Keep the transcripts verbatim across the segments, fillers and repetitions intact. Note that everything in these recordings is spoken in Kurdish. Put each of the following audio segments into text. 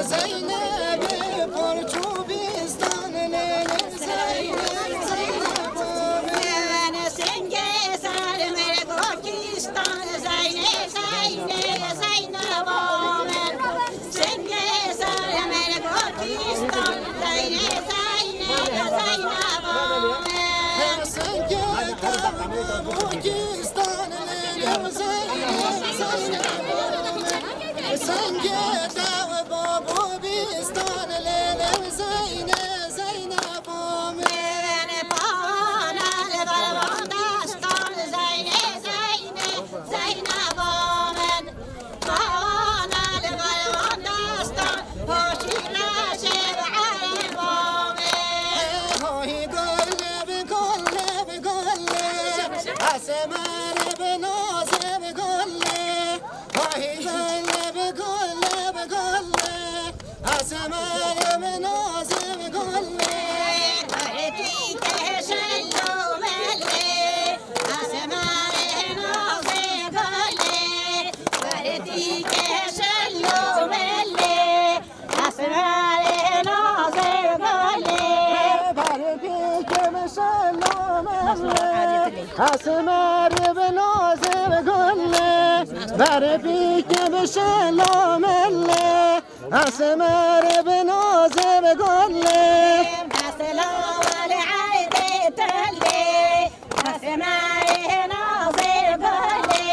Zeynep, Porçubistan, lele, Zeynep, Zeynep, Zeynep. Senge sar mergokistan, Zeynep, Zeynep, Zeynep, Zeynep. Senge sar mergokistan, Zeynep, Zeynep, Zeynep, Zeynep. Senge sar mergokistan, lele, Zeynep, Zeynep, Zeynep. Senge taw babo bistan lele Zeyne, Zeyne bo min. Pana le barvan dastan Zeyne, Zeyne, Zeyne bo min. Pana le barvan dastan hoşî raşe bo min. Hoy golle bi golle bi golle. Asemare bi noze bi golle. Vahî gole bi gole bi gole. Asemare bi noze bi gole. Berpîke şelo mele. Asemare noze gole. Berpîke şelo mele. Asemare noze gole. Berpîke şelo mele. Asemare bi noze bi gole. Berpîke bi şelo mele. Asemare bi noze bi gole. Asela wale ayde tele. Asemare noze gole.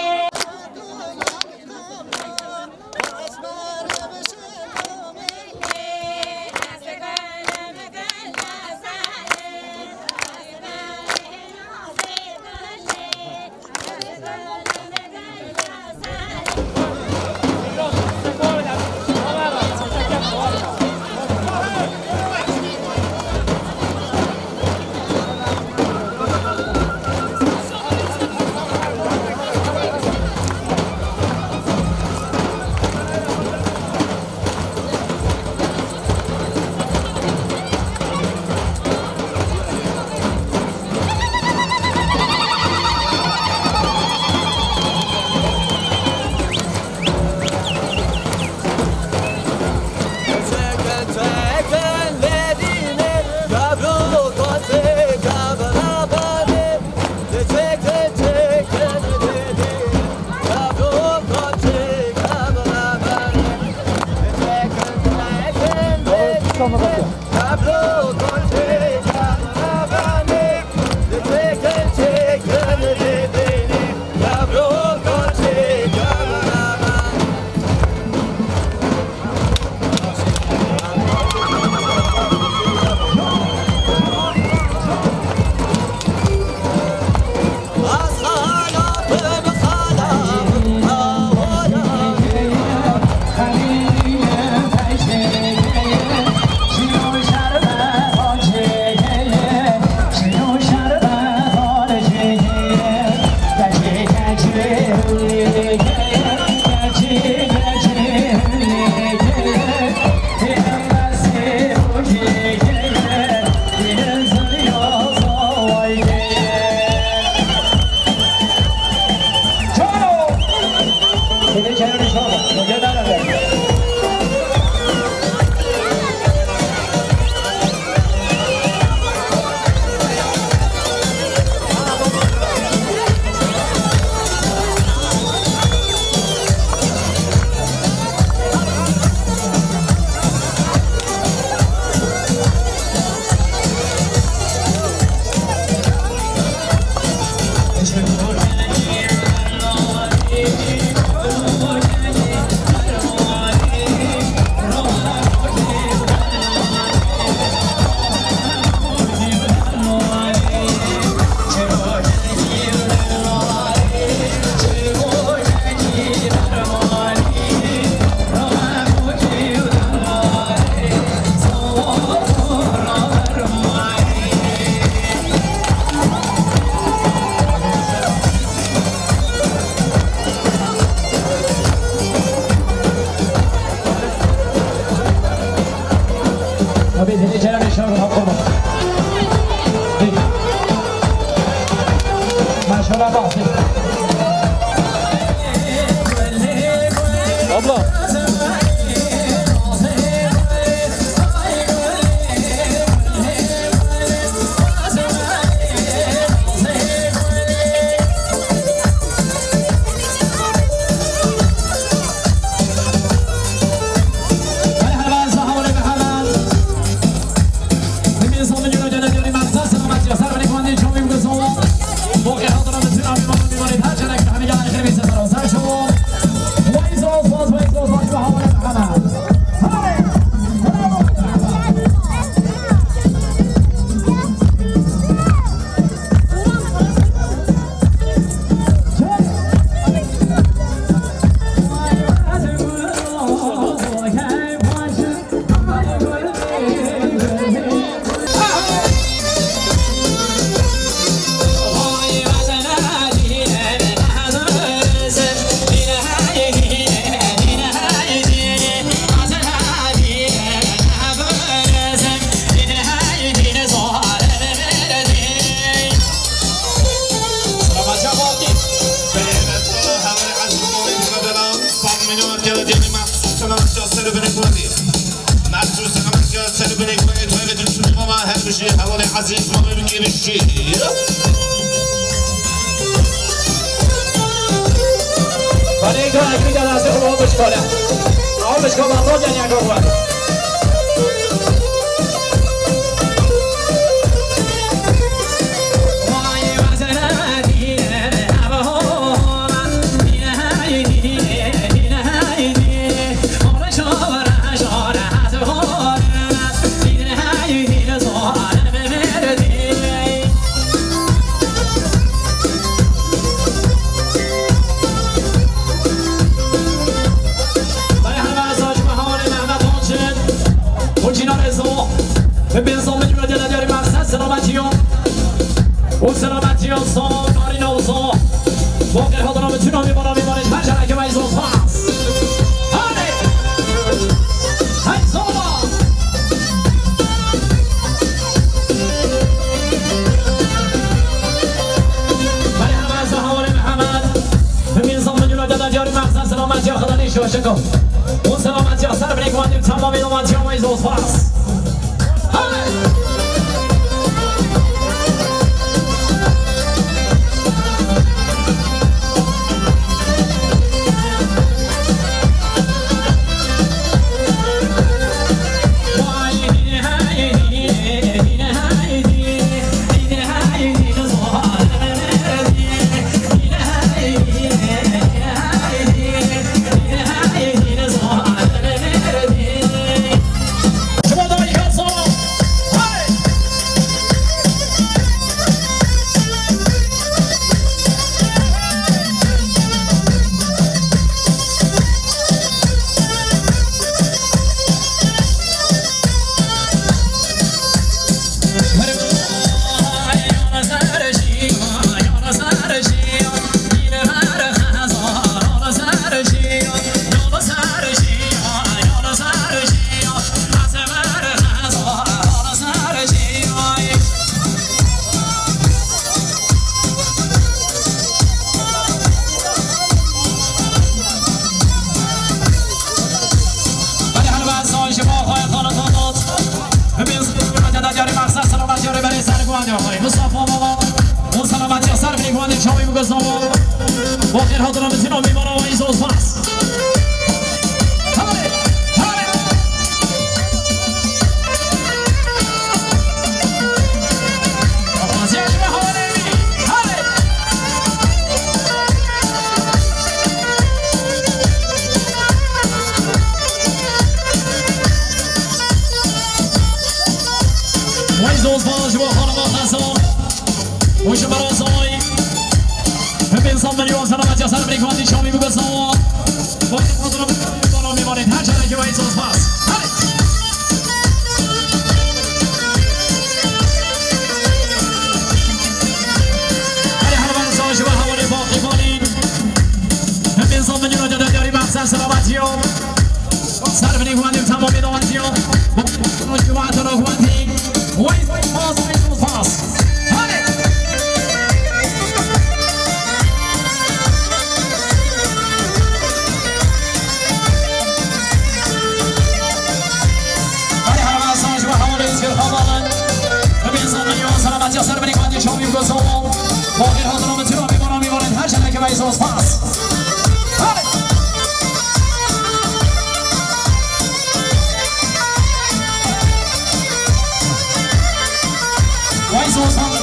Abla. Mexsûs selamet ya ser binê xwe dê. Mexsûs selamet ya ser binê xwe dê. Taybet û şût mama her bijî hevalê ezîz mama bi kêmî şî. Hadi ekran ekran lazım olmuş böyle. Almış kapatalım yani. Bin zomil ve dela deri maqsad selametiyo. O selametiyo so, narina o so. Bo ke hodro bütün o mi bana mi bana. Her jara ke vay zon pas. Hadi. Hay zon. Merhaba, Zahar Muhammed. Bin zomil ve dela deri maqsad selametiyo. Xda ne şo şeko. O selametiyo. Ser bile kuandim tamam, selametiyo vay zon pas. Mustafa Baba, o selametiya ser bile guandê çawî bigozamo. Bo xêr hatira min tîno mîmana wa îzo spas. Hale, hale. Aziya ji me hawale wî. Hale. Vay zozvan ji bo xanima xezan. Û ji Mirazayî. Hepên zan milyon selametiya ser birêkvanî çavî bigozan. Vay zozvan. Bana mimarên her carekî vay zozvan. Hadi. Hadi her ben zan ji bo hevalê baqî balîn. Hepên zan milyon dede yarî mehsen selametiya. Ser binê guhandê û temamê dawetiya. Bo cemaeta navendî. Wayî, wayî, pas, wayî, pas. Hale. Spas. Hey! Vay zor spas.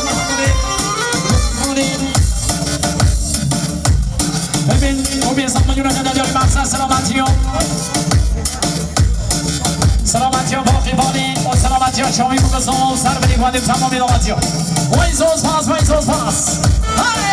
Bibin, o bir zaman yürek eder, yürek baksa selamet yok. Selametiya Baqî Balî û selametiya Çavî Bûkizan û ser binî Xwedê tamamî daxetiya. Wey zor spas, wey zor spas. Hey!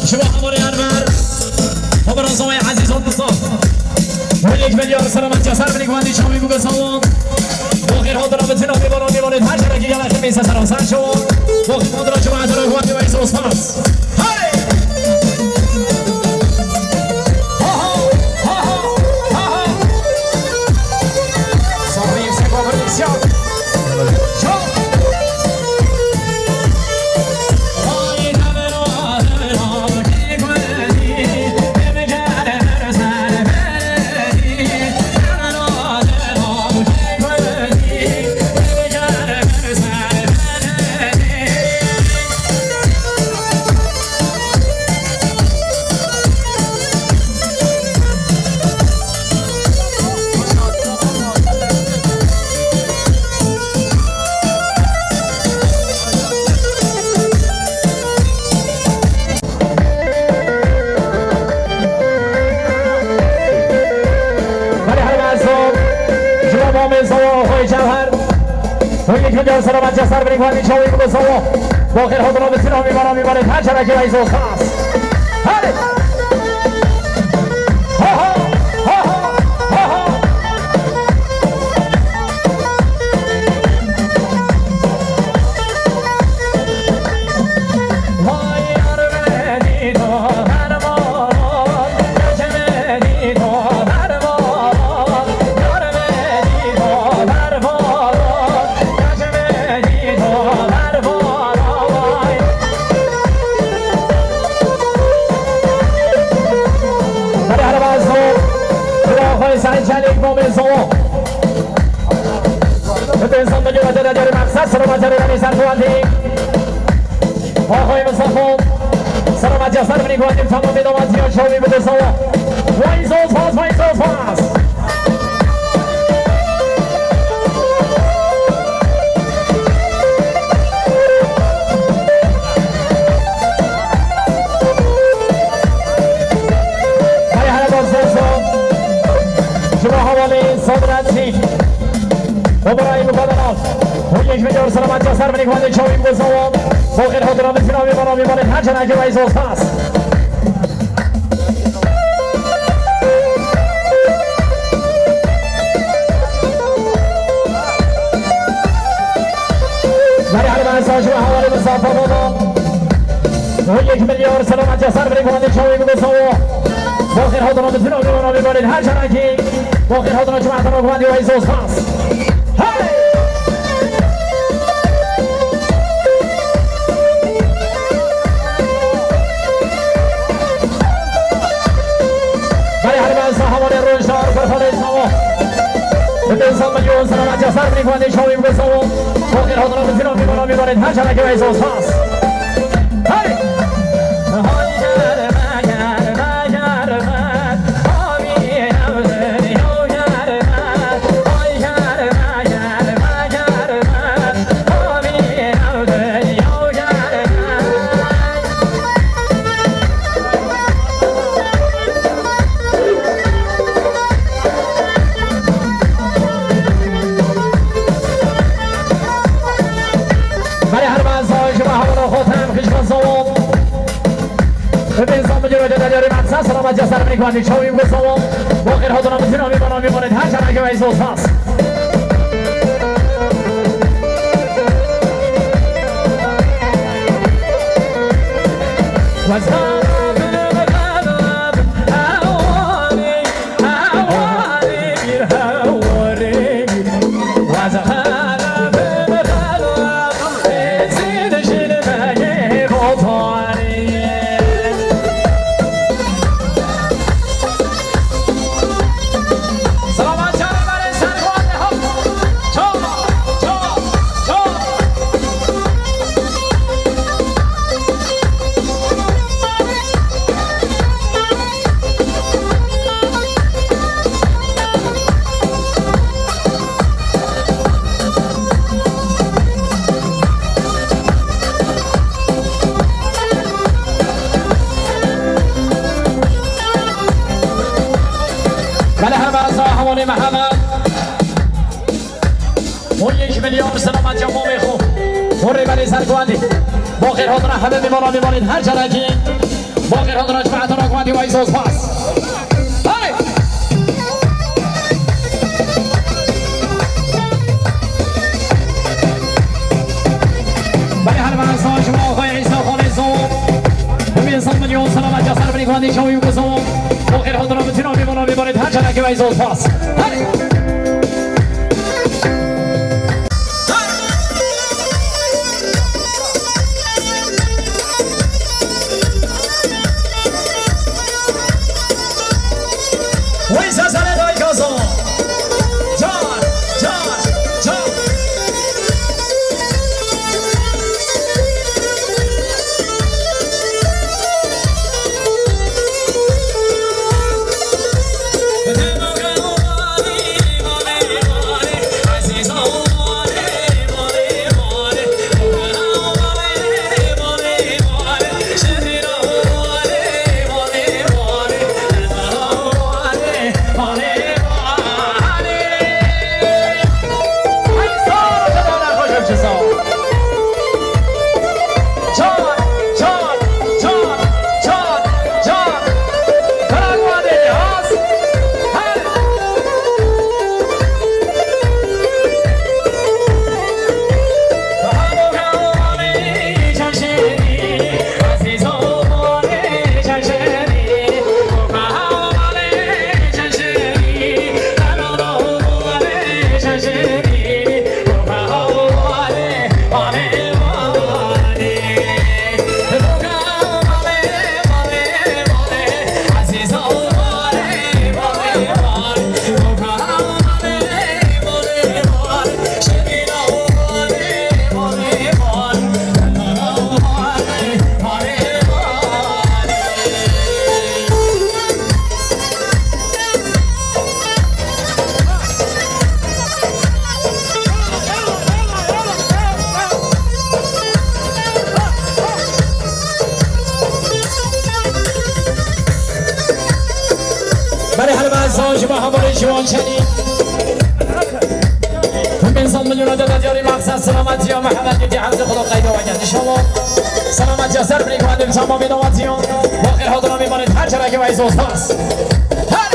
Ji bo hemû rêyanber, xwe bi razawayê ezîz û dost. Wê yek milyar selamet ya ser binê guhê Çavî Bûkizan. Bo xêr hatina bi tuna mêvanan mêvanên her carekî gela xemî se seran ser şewan. Bo xêr hatina cemaetana guhê Weyso Spas. Hey! Ha ha! Ha ha! Ha ha! Sabrî yüksek o prodüksiyon. Çok. Belê her mezin, ji bo mamê Zawa Xwê Cewher. Hûn yek milyar selamet ya ser binê guhê Çavî Bûkizan. Bo xêr hatina bi tuna mêvanan mêvanên her carekî Weyso Spas. Hadi. Ha ha, ha ha, ha ha. Vay yar beni do derman, gece beni do derman. Belê her mezin, Saîd Çelîk, Momê Zowo. Bi pênc sed milyon têde diyarî meqsed, selamet ya rêyanê ser xwendî. Axayê Mistefo, selamet ya ser binî guhê tamamê daxetiya Çavî Bûkizan. Wey zor spas, wey zor spas. Hey, hele bas, bas, bas. Ji bo hevalê Sadrettin. Operayê mukadderat. Hûn yek milyar selamet ya ser binê guhê Çavî Bûkizan. Bo xêr hatina bi tuna mêvanan mêvanên her carekî Weyso Spas. Belê her mezin, ji bo hevalê Mistefa Baba. Hûn yek milyar selamet ya ser binê guhê Çavî Bûkizan. Bo xêr hatina bi tuna mêvanan mêvanên her carekî. Bo xêr hatina cemaetana guhê Weyso Spas. Hey! Belê her mezin, hevalê Rojda, Kurfanê Zawo. Bi pênc sed milyon selamet ya ser binê guhê Çavî Bûkizan. Bo xêr hatina bi tuna mêvanan mêvanên her carekî Weyso Spas. Hey! Selamet ya ser bînî guhandî çawî û gusamon. Bo xêr hatina min, cina mîmana mîmanên her çarekê ve îzos has. Belê, her bersa hevalê me heme. On yek milyar selamet ya mamê xwe. Xwe rêberê ser guhandî. Bo xêr hatina hemî mîmana mîmanên her carekî. Bo xêr hatina cemaetana guhandî ve îzos has. Hey! Belê, her bersa ji bo xwe Îsa Xalê Zor. Hemî san milyon selamet ya ser bînî guhandî çawî û gusamon. Bo xêr hatina min, cina mîmana mîmanên her carekê ve îzos has. Hey! Wî sesane dayka zon. Can, can, can. Belê, her bersa ji bo hevalên Ciwan Çelî. Hemî san milyona deda diyarî maqsed selametiya Mihemed Gidî Hemzê Xweda qeyda weke. Înşallah selametiya ser bînî guhandî bi tamamê dawetiyan. Bo xêr hatina mîmanên her carekê ve îzos has. Her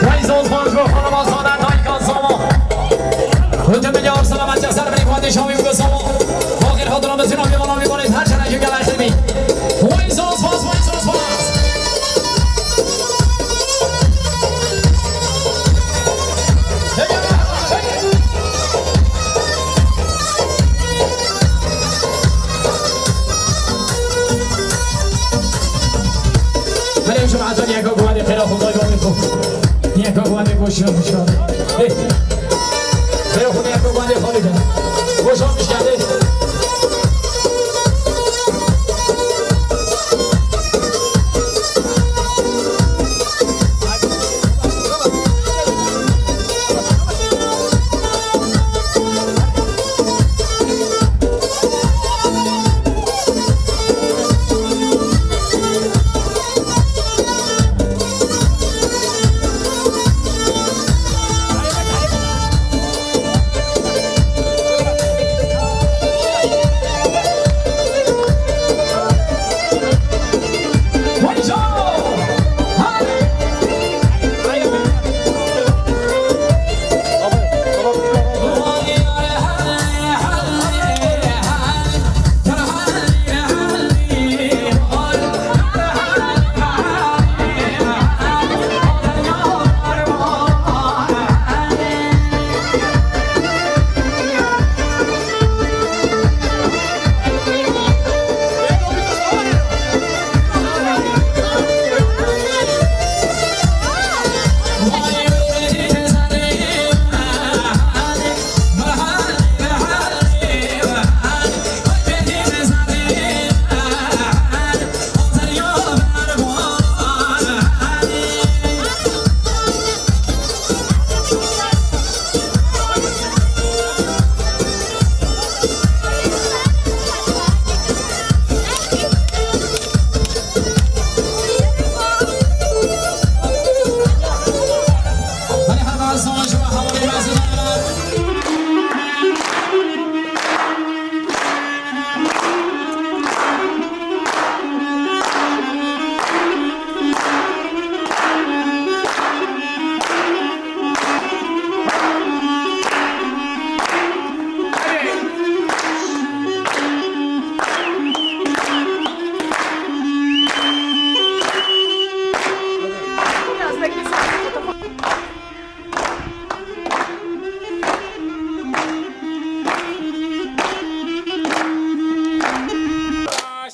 Vay zozman ji bo xanima Sade dayika Zama. Hûn milyar selametiya ser bînî guhandî çawî û gusamon. Bo xêr hatina min, cina mîmana mîmanên her carekî gelek xêr bî. Vay zozman, vay zozman. Belê, cemaetan, yeka guhandê xêra xwe dayê bavê xwe. Yeka guhandê goşiya bişa. Hey. Xêra xwe yeka guhandê xalê de. Goşa bişkende.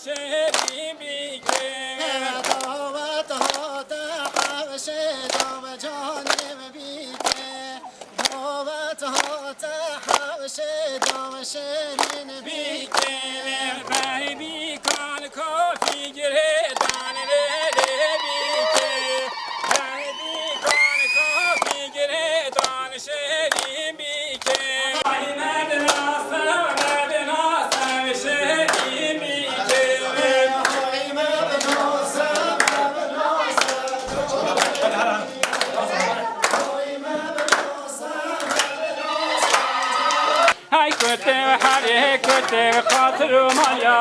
Şehîdî bike. Davet hate hevşê davecanê bike. Davet hate hevşê daveşêrîn bike. Bey bîkan kafî girêdan lê lê bike. Bey bîkan kafî girêdan şêrîn bike. Hay kurtê, herê kurtê, xatir û maliya.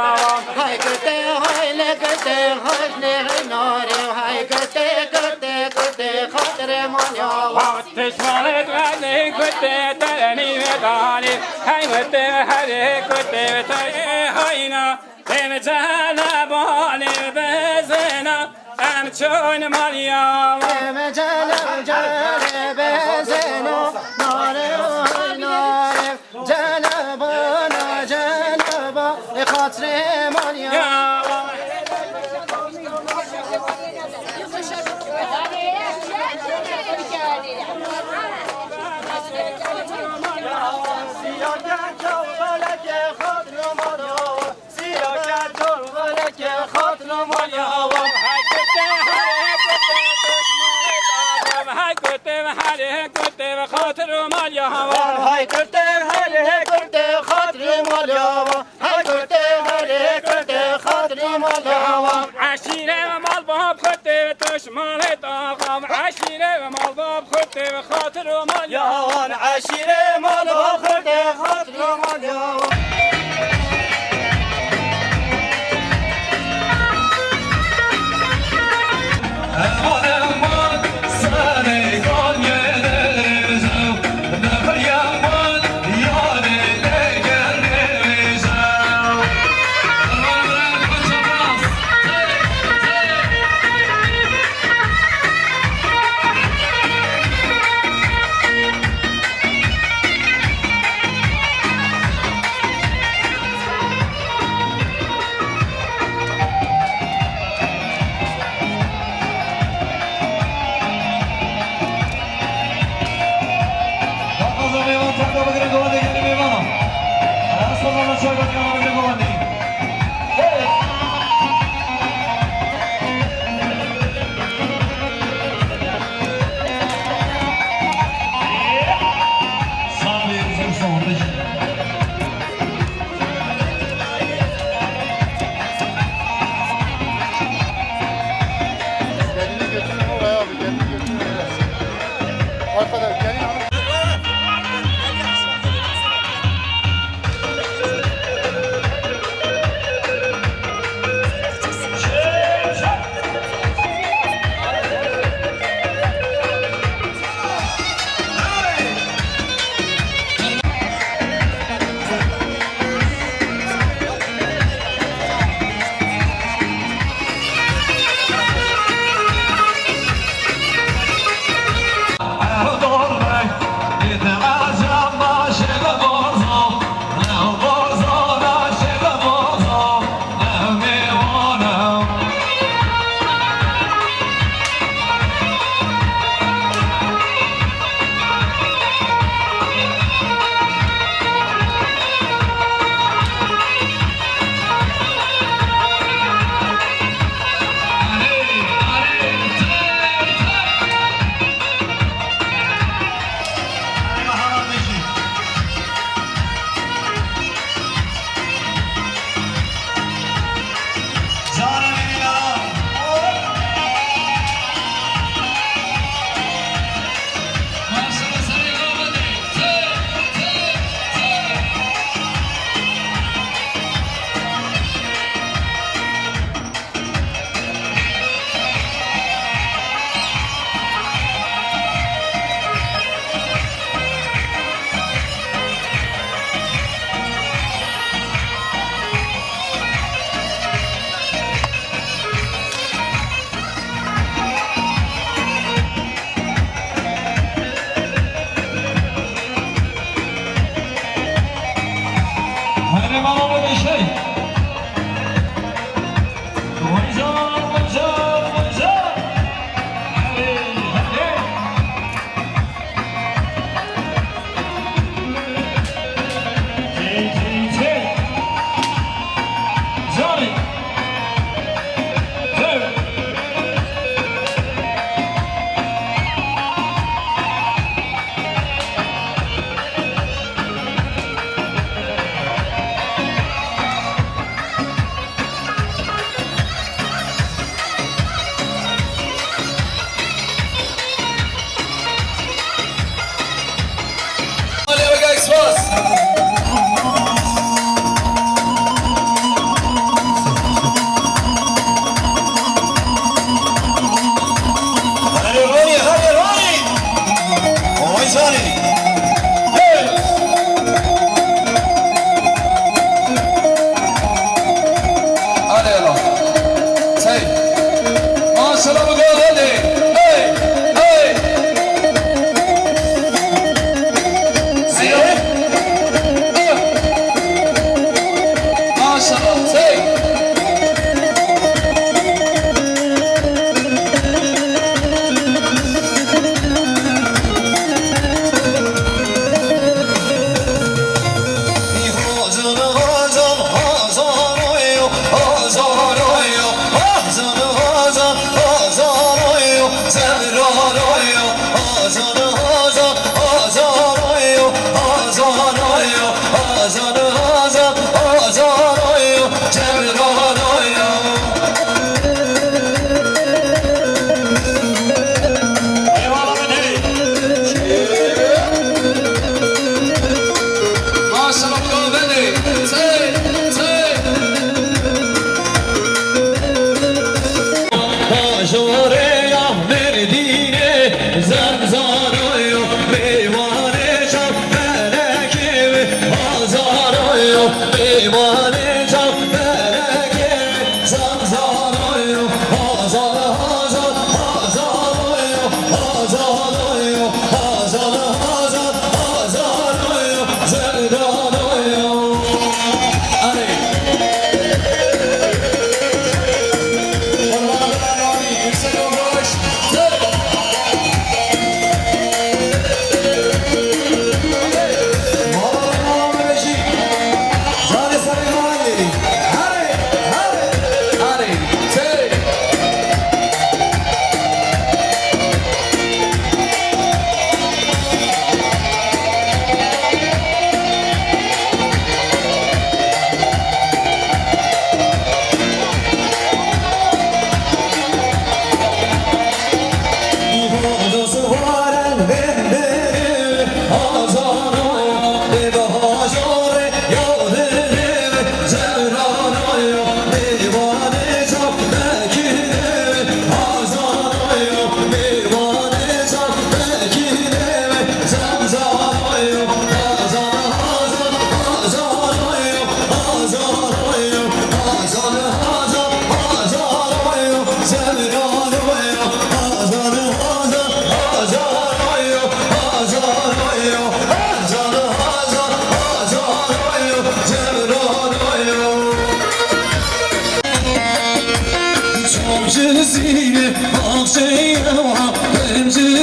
Hay kurtê, hay lê kurtê, xaç nêxê narê. Hay kurtê, kurtê, kurtê, xatirê maliya. Tişmanê dwenê kutê tenî ve danî. Hey kutê herê kutê tenî hayna. Em cele banê bezena. Em çon maliya. Em cele cele bezena. Nare oy nare. Cenaba, cenaba, e xatirê maliya. Hay kurtê, hay kurtê, xatir û maliya. Hay kurtê, hay kurtê, xatir û maliya. Hay kurtê, herê kurtê, xatirî maliya wan. Eşîre ve mal bab xurtê ve tuşmanê daxam. Eşîre ve mal bab xurtê ve xatir û maliya wan. Eşîre mal bab xurtê, xatir û maliya wan.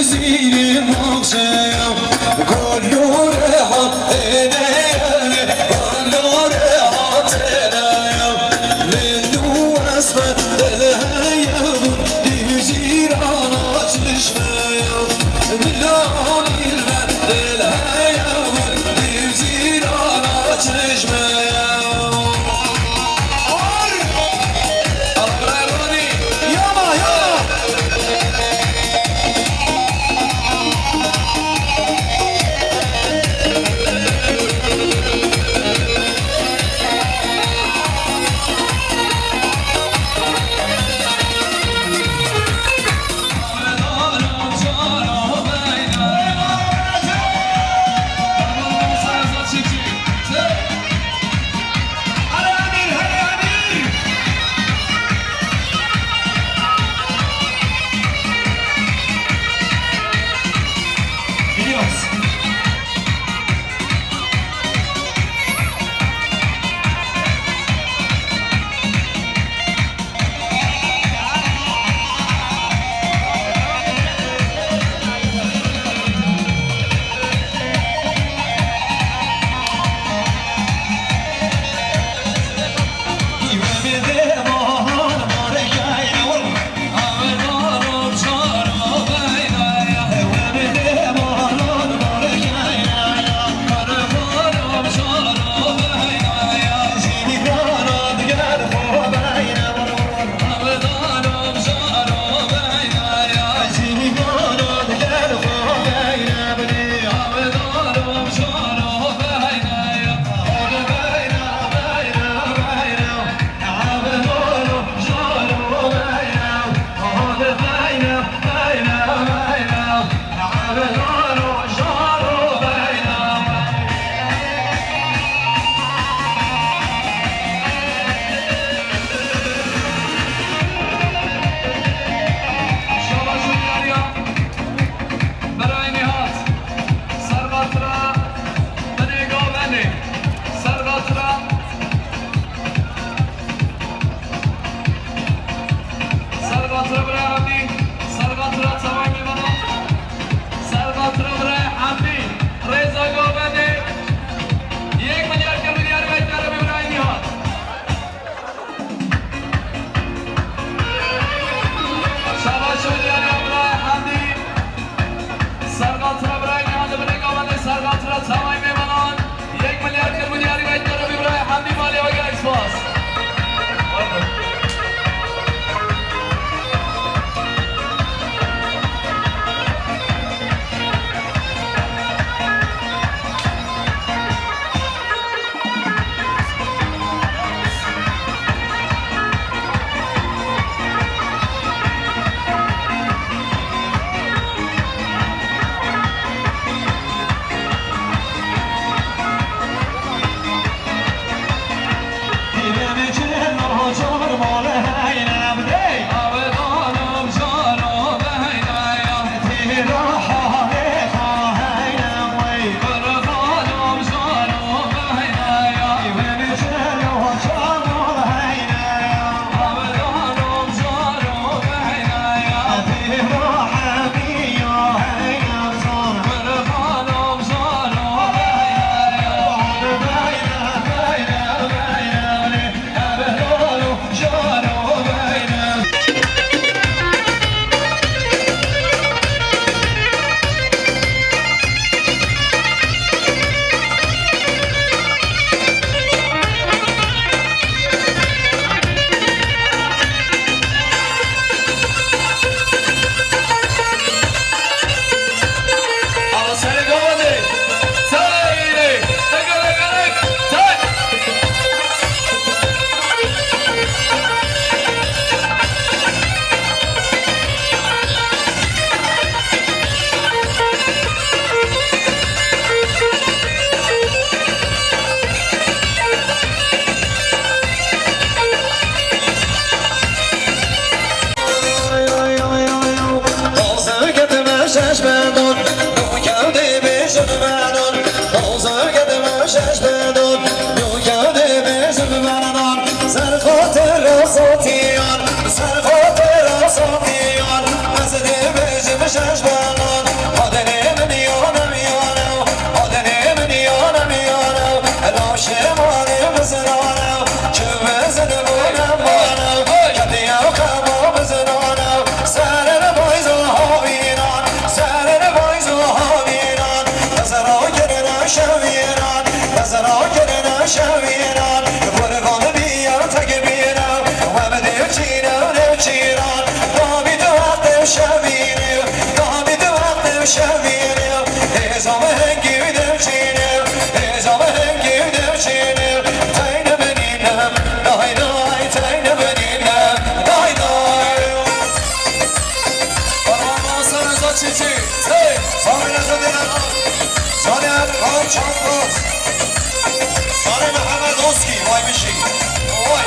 Zîrê baxçeya, golo rehat têne, golo rehat têne. Min û esmer dil heye bûn, dîv cîrana çişmeya. Bila nîlme dil heye bûn, dîv cîrana çişmeya. Şabaş û diyariya Birayê Nîhat, serqatira binê Gavendê, serqatira, serqatira Birayê Hemdî, serqatira Tevayê Mêvanan, serqatira Birayê Hemdî, rêza Gavendê, yek milyar kir milyar ve kere Birayê Nîhat. Şabaş û diyariya birayê Hemdî. Serqatira birayê Nîhat li binê Gavendê, serqatira Tevayê Mêvanan. Yek milyar kir milyarî ve kere birayê Hemdî, malê we gelek spas. Şevîne, hêza min hingî devçîne, hêza min hingî devçîne, teyne min nîne, nay nay, teyne min nîne, nay nay. Parmağına sarı saç içi, hey, sarı saç içi, Caner Alçakmaz, Caner Mehmet Oski, vay bir şey, vay.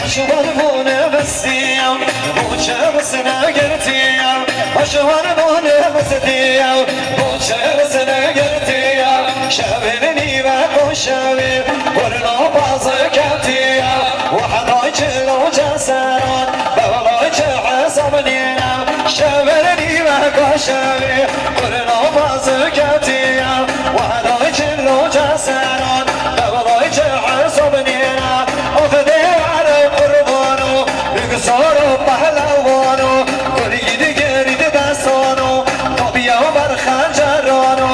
Hişwan bûne bistiyam, bûçe bisne girtiyam. Hişwan bûne bistiyam, bûçe bisne girtiyam. Şevin nîve koşevî, kurno bazı ketiya. Wahday çilo ceseran, bewlay çi hesab nîne. Şevin nîve koşevî, kurno bazı ketiya. Wahday çilo ceseran, bewlay çi hesab nîne. Ox dêwar qurbano, Rixsar û pehlewano, kurî digerî di destano, tabiya ber xencerano,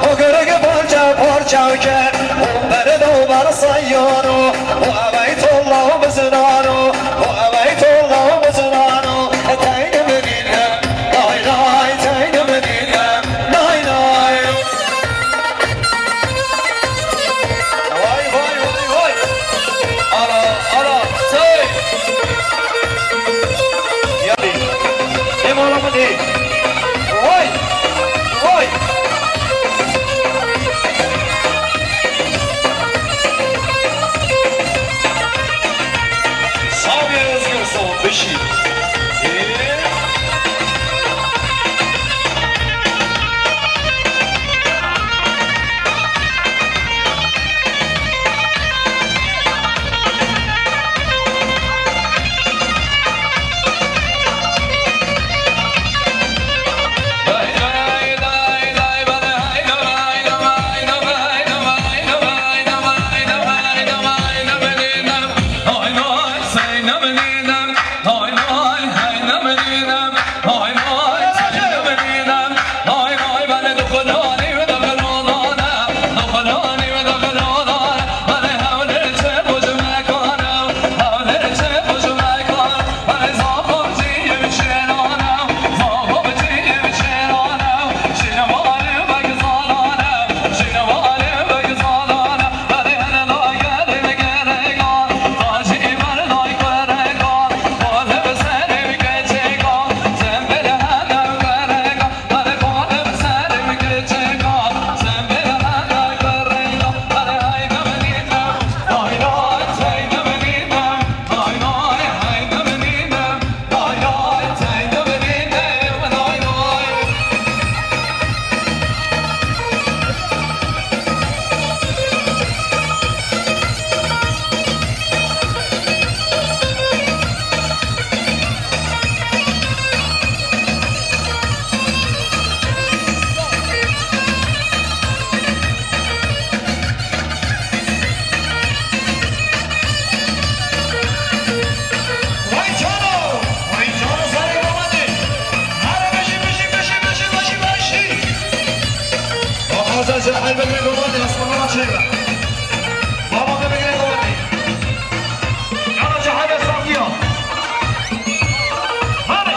o girg parça parça ke, o berdo ber sayano, o ebeytullah bizinano, o ebeytullah bizinano, teyne min nîne, nay nay, teyne min nîne, nay nay. Vay, vay, vay, vay. Ala, ala, say. Yani, hem alamadê. Vay, vay. Sabiha Özgürsoy, bişî. Vay cano! Vay cano, sarı babacı! Hadi beşi, beşi, beşi, beşi, beşi, beşi! Bak, hazır, hazır, halbuki babacı, asmanlara çevir. Baba, bebekine babacı. Yaraca, hadi, sakiya. Hadi.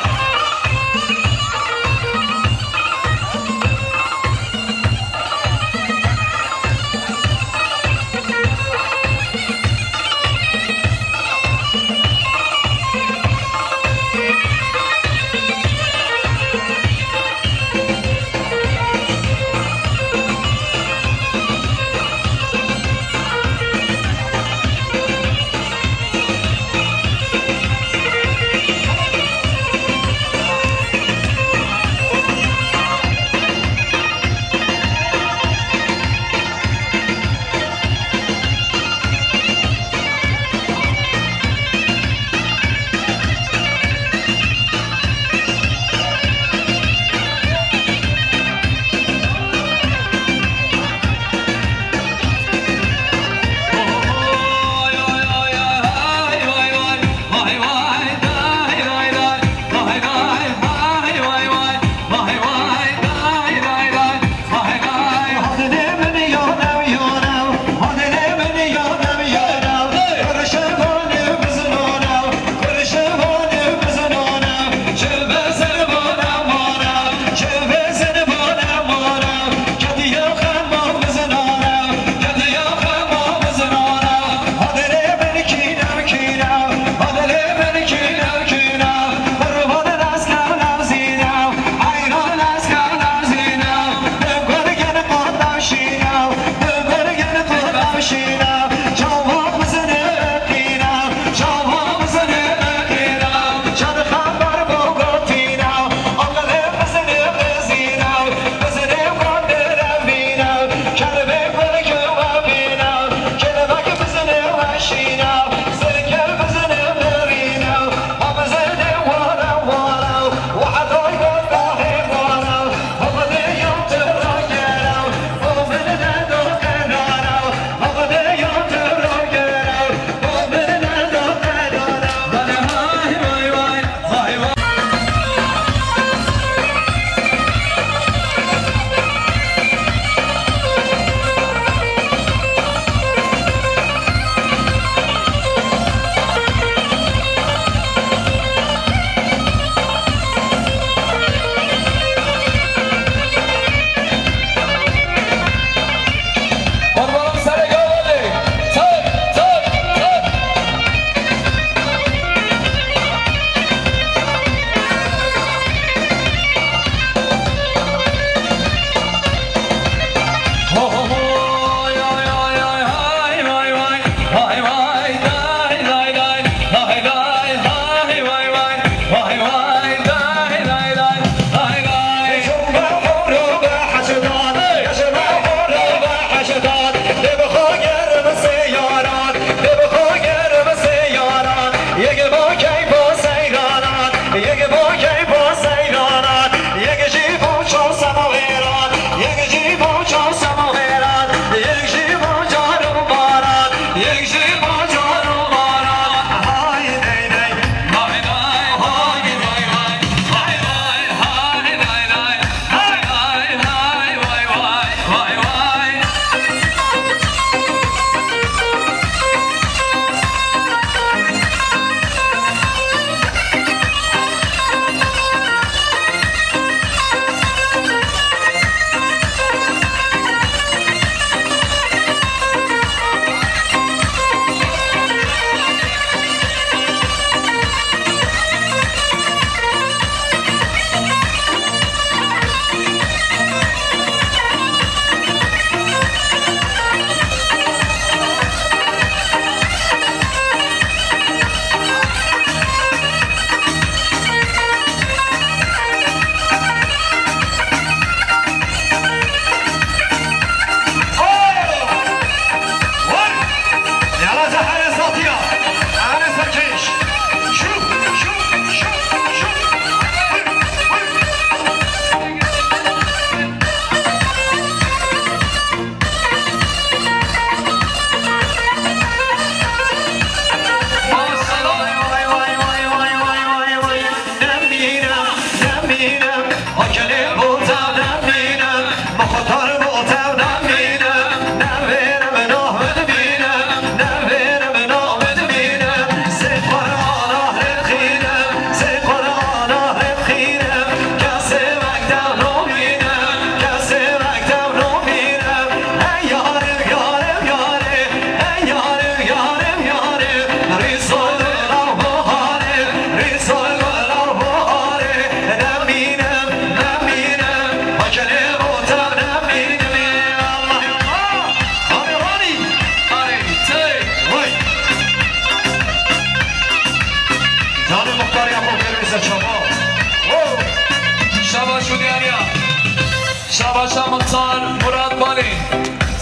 Muxtar Murat Balî,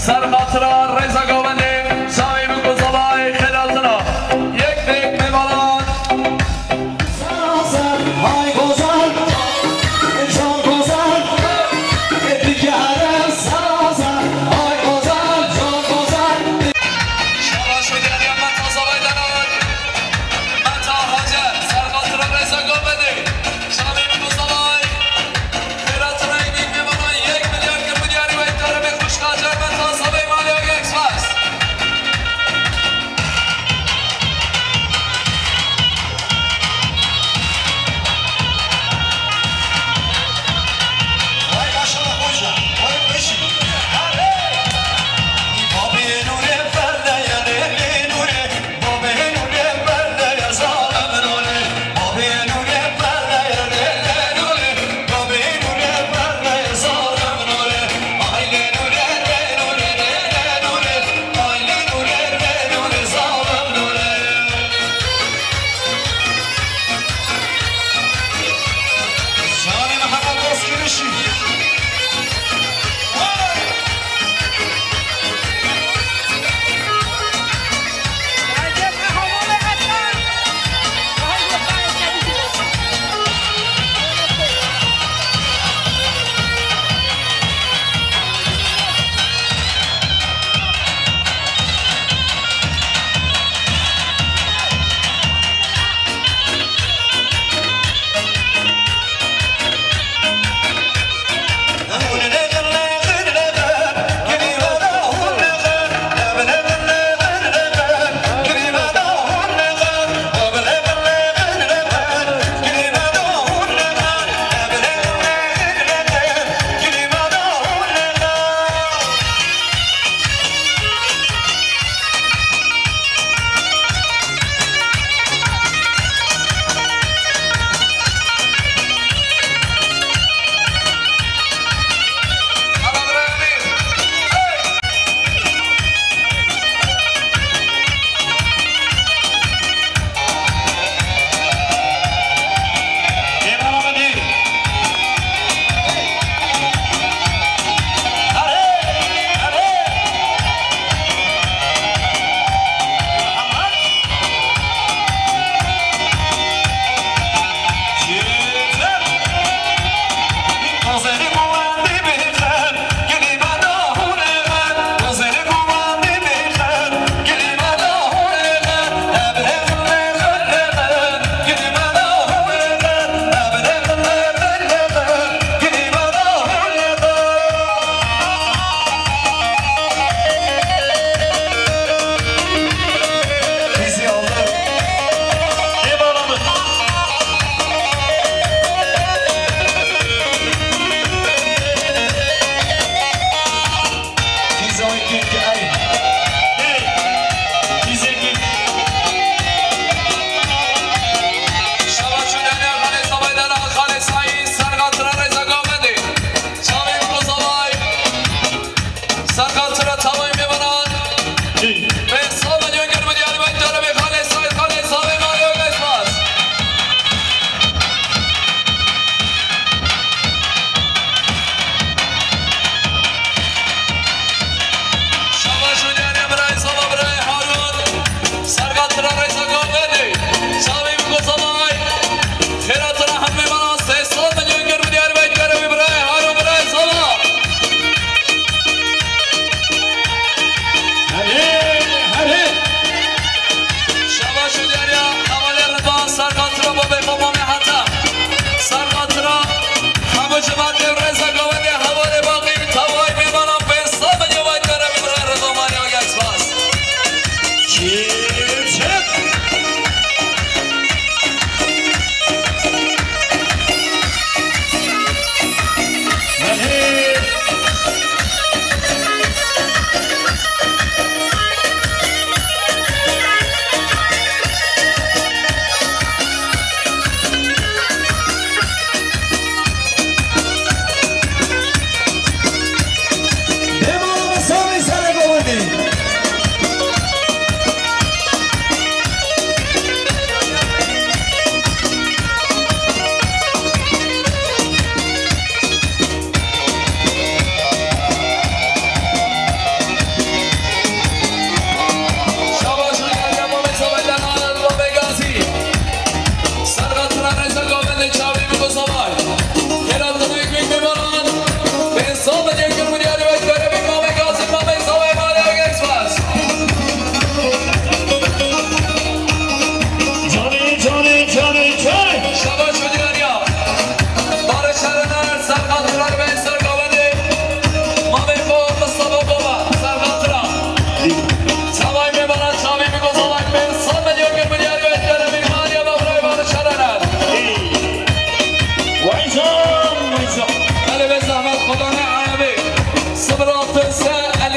ser xatira rêza govendê, çavê min ku zavayê xêlatina yek dek mêvanan. Saza, ay güzel, çok güzel, digere saza, ay güzel, çok güzel. Şabaş û diyariya me taze vaydanan. Meta Hacer, ser xatira rêza govendê. Şamê min Mustafay. Xêratina yek mêvanan yek milyar kir milyarî ve îftara bê xwişka Hacer Meta Sabê Malya Express. Vay maşallah hoca, vay beşik. Hadi. Babê Nûrê Ferdeya, lê Nûrê.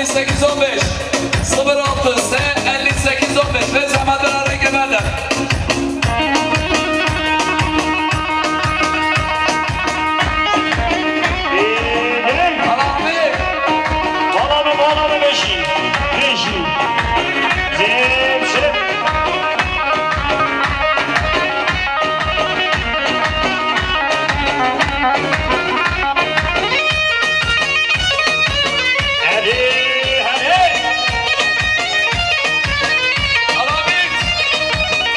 Sekiz on beş, sıfır altı S elli sekiz on beş ve zehmet veren rengê me de. Vala bi, vala bi beşî, beşî. Zêm şef. Hadi, hadi. Alamît.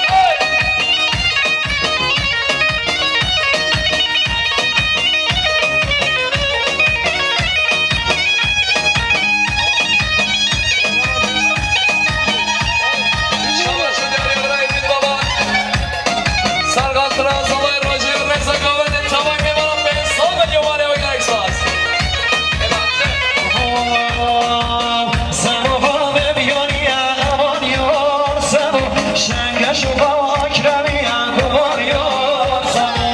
Hey. Şabaş û diyarê birayê min baba. Serxatira Zalay Rojî rêza gavên tevayê mêvanan bên sal ve yeware ve gerek saz. Sebo bavê biyaniye evan yar sebo, şengeş û bakremiye guvar yar sebo.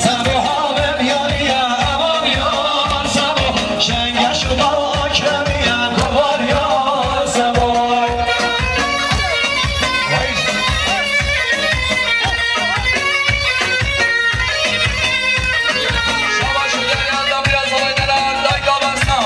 Sebo bavê biyaniye evan yar sebo, şengeş û bakremiye guvar yar sebo. Şabaş û diyarê Damîra Zalay Deran, dayka Besna.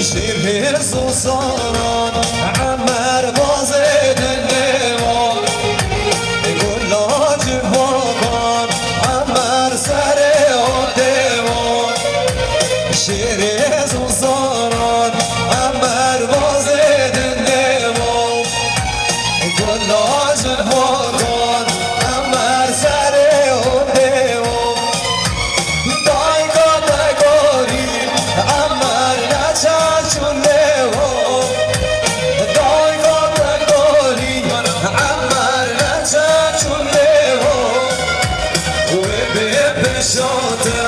Şêrê zozanan Emer bazê dilê wan, gula civanan Emer serê odê wan. Şêrê zozanan Emer bazê dilê wan, gula civanan Emer serê odê wan. Dayka te gorî, Emer neçe çûn lêwo. Dayka te gorî, Emer neçe çûn lêwo. Wê bê pêşate,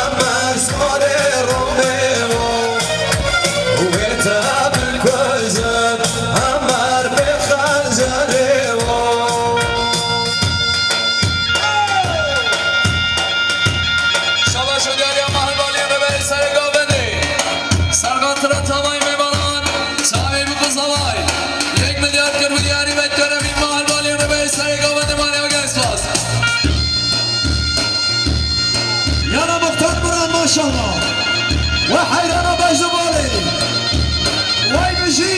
Emer sarê romêwo. Wê te bilkujin, Emer bê xencerêwo. Şabaş û diyariya Mahalbaliyê Rêberê Serê Govendê. Serqatira tavayê mêvanan, çavê bi qizavay. Yek milyar kir bi diyarî ve keremî Mahalbaliyê Rêberê Serê Govendê, maliya gelek spas. Yana Muxtar Miran, maşallah. We heyrana bej û balê. Wey bijî.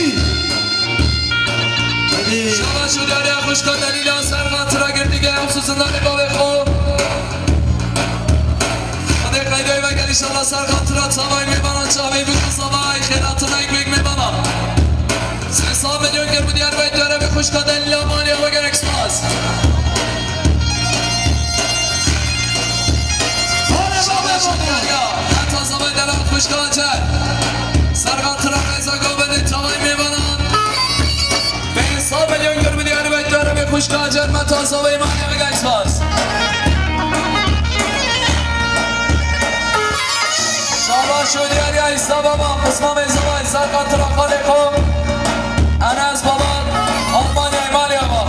Şabaş û diyariya xwişka Delîla, serqatira girtî ge, xusûsan danê bavê xwe. Xwedê qeydoyê veke înşallah, serqatira tavayê mêvanan, çavê bi qizavay, xêratina yek mêvanan. Sê sed milyon kir bi diyar ve diyare bi xwişka Delîla, maliya we gelek spas. Şabaş û diyariya, ne taze ve delal xwişka Hacer. Serqatira rêza govendê tavayê mêvanan. Pênc sed milyon kir bi diyarî ve diyarî xwişka Hacer, me taze ve maliya gelek spas. Şabaş û diyariya Îsa Baba, pismamê zavay, serqatira xalê xwe. Enes Baba, Almanyayê, maliya ba.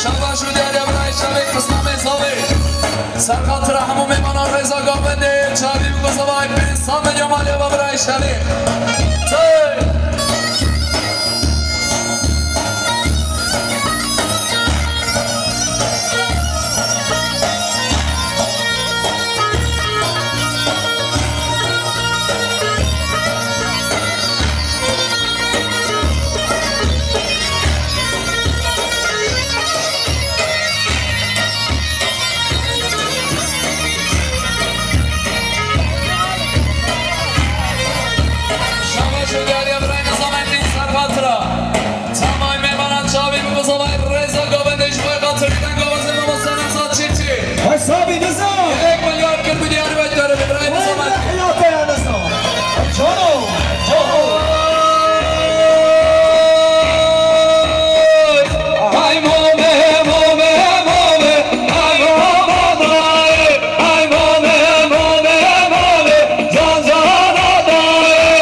Şabaş û diyariya birayê Şevik, pismamê zavê. Serqatira hemû mêvanan rêza govendê, çavî bi qizavay, pênc sed milyon maliya ba birayê Şevik. Tey! Şabaş û diyariya birayê Nizamettin Serqatira. Tamay mêvanan çavî bi qizavay, rêza govendê ji bo xatirê dengavazê mamoste Nevzat Çiftçi. Hesabî Nizam. Yek milyar kir bi diyarî ve diyarî birayê Nizamettin. Heyata ya Nizam. Cano. Cano. Ay mame, mame, mame. Ay mama dayê. Ay mame, mame, mame. Can cana dayê.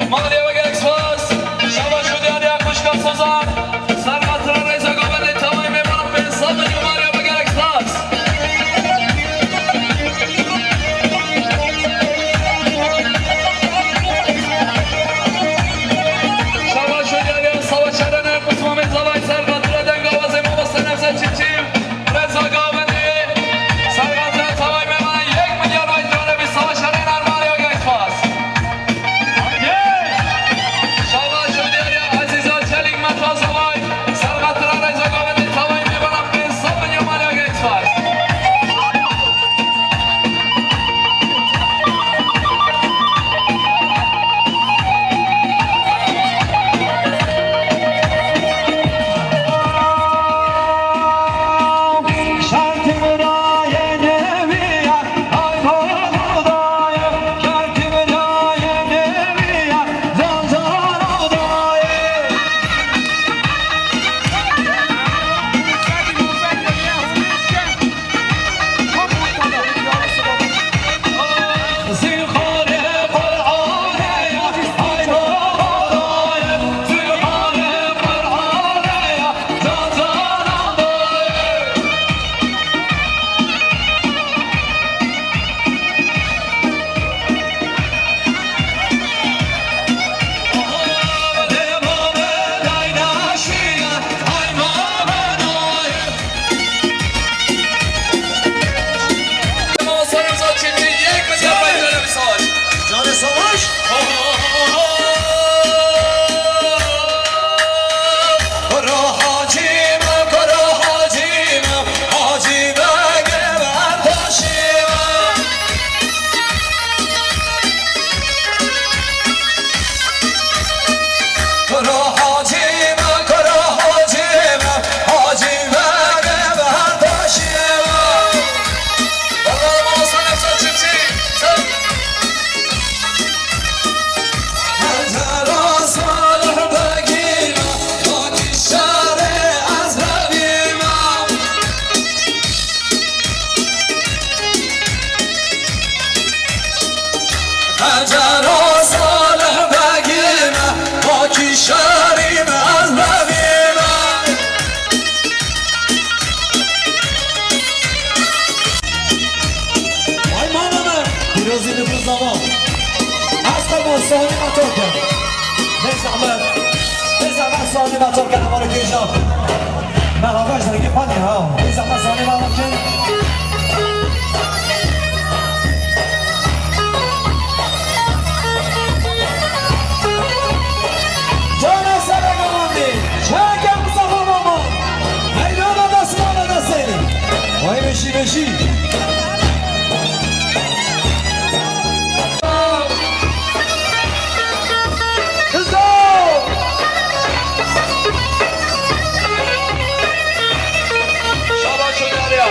Maliye ve gerek spas. Şaba şudiya diya kuşka sozan. Serhatına reza govende tavayı memana pensa milyon maliye ve gerek spas. Şaba şudiya diya savaşa dene kusma mezalay serhatına denga ve zemama senefse çiçim. Reza govende. Serhatına tavayı memana yek milyar aydrane bir savaşa dene maliye ve gerek spas. Canê savaş. Kuro hacî me, kuro hacî me, hacî begê berdaşî me. Kuro hacî me, kuro hacî me, hacî begê berdaşî me. Allah'ım olsun efsane çiftçi. Sen Ay mama me, pîrozî li gul zaman. Ez qurban Sohnî me Tirke. Bê zehmet, bê zehmet Sohnî me Tirke, hevalê kêja. Me hava ji rengê xwe diya, ha. Bê zehmet Sohnî me Tirke. Cana sere govendê, çeke Mustafa Mama. Heylana destmala destê. Vay beşî beşî. Şaba şudiya diya.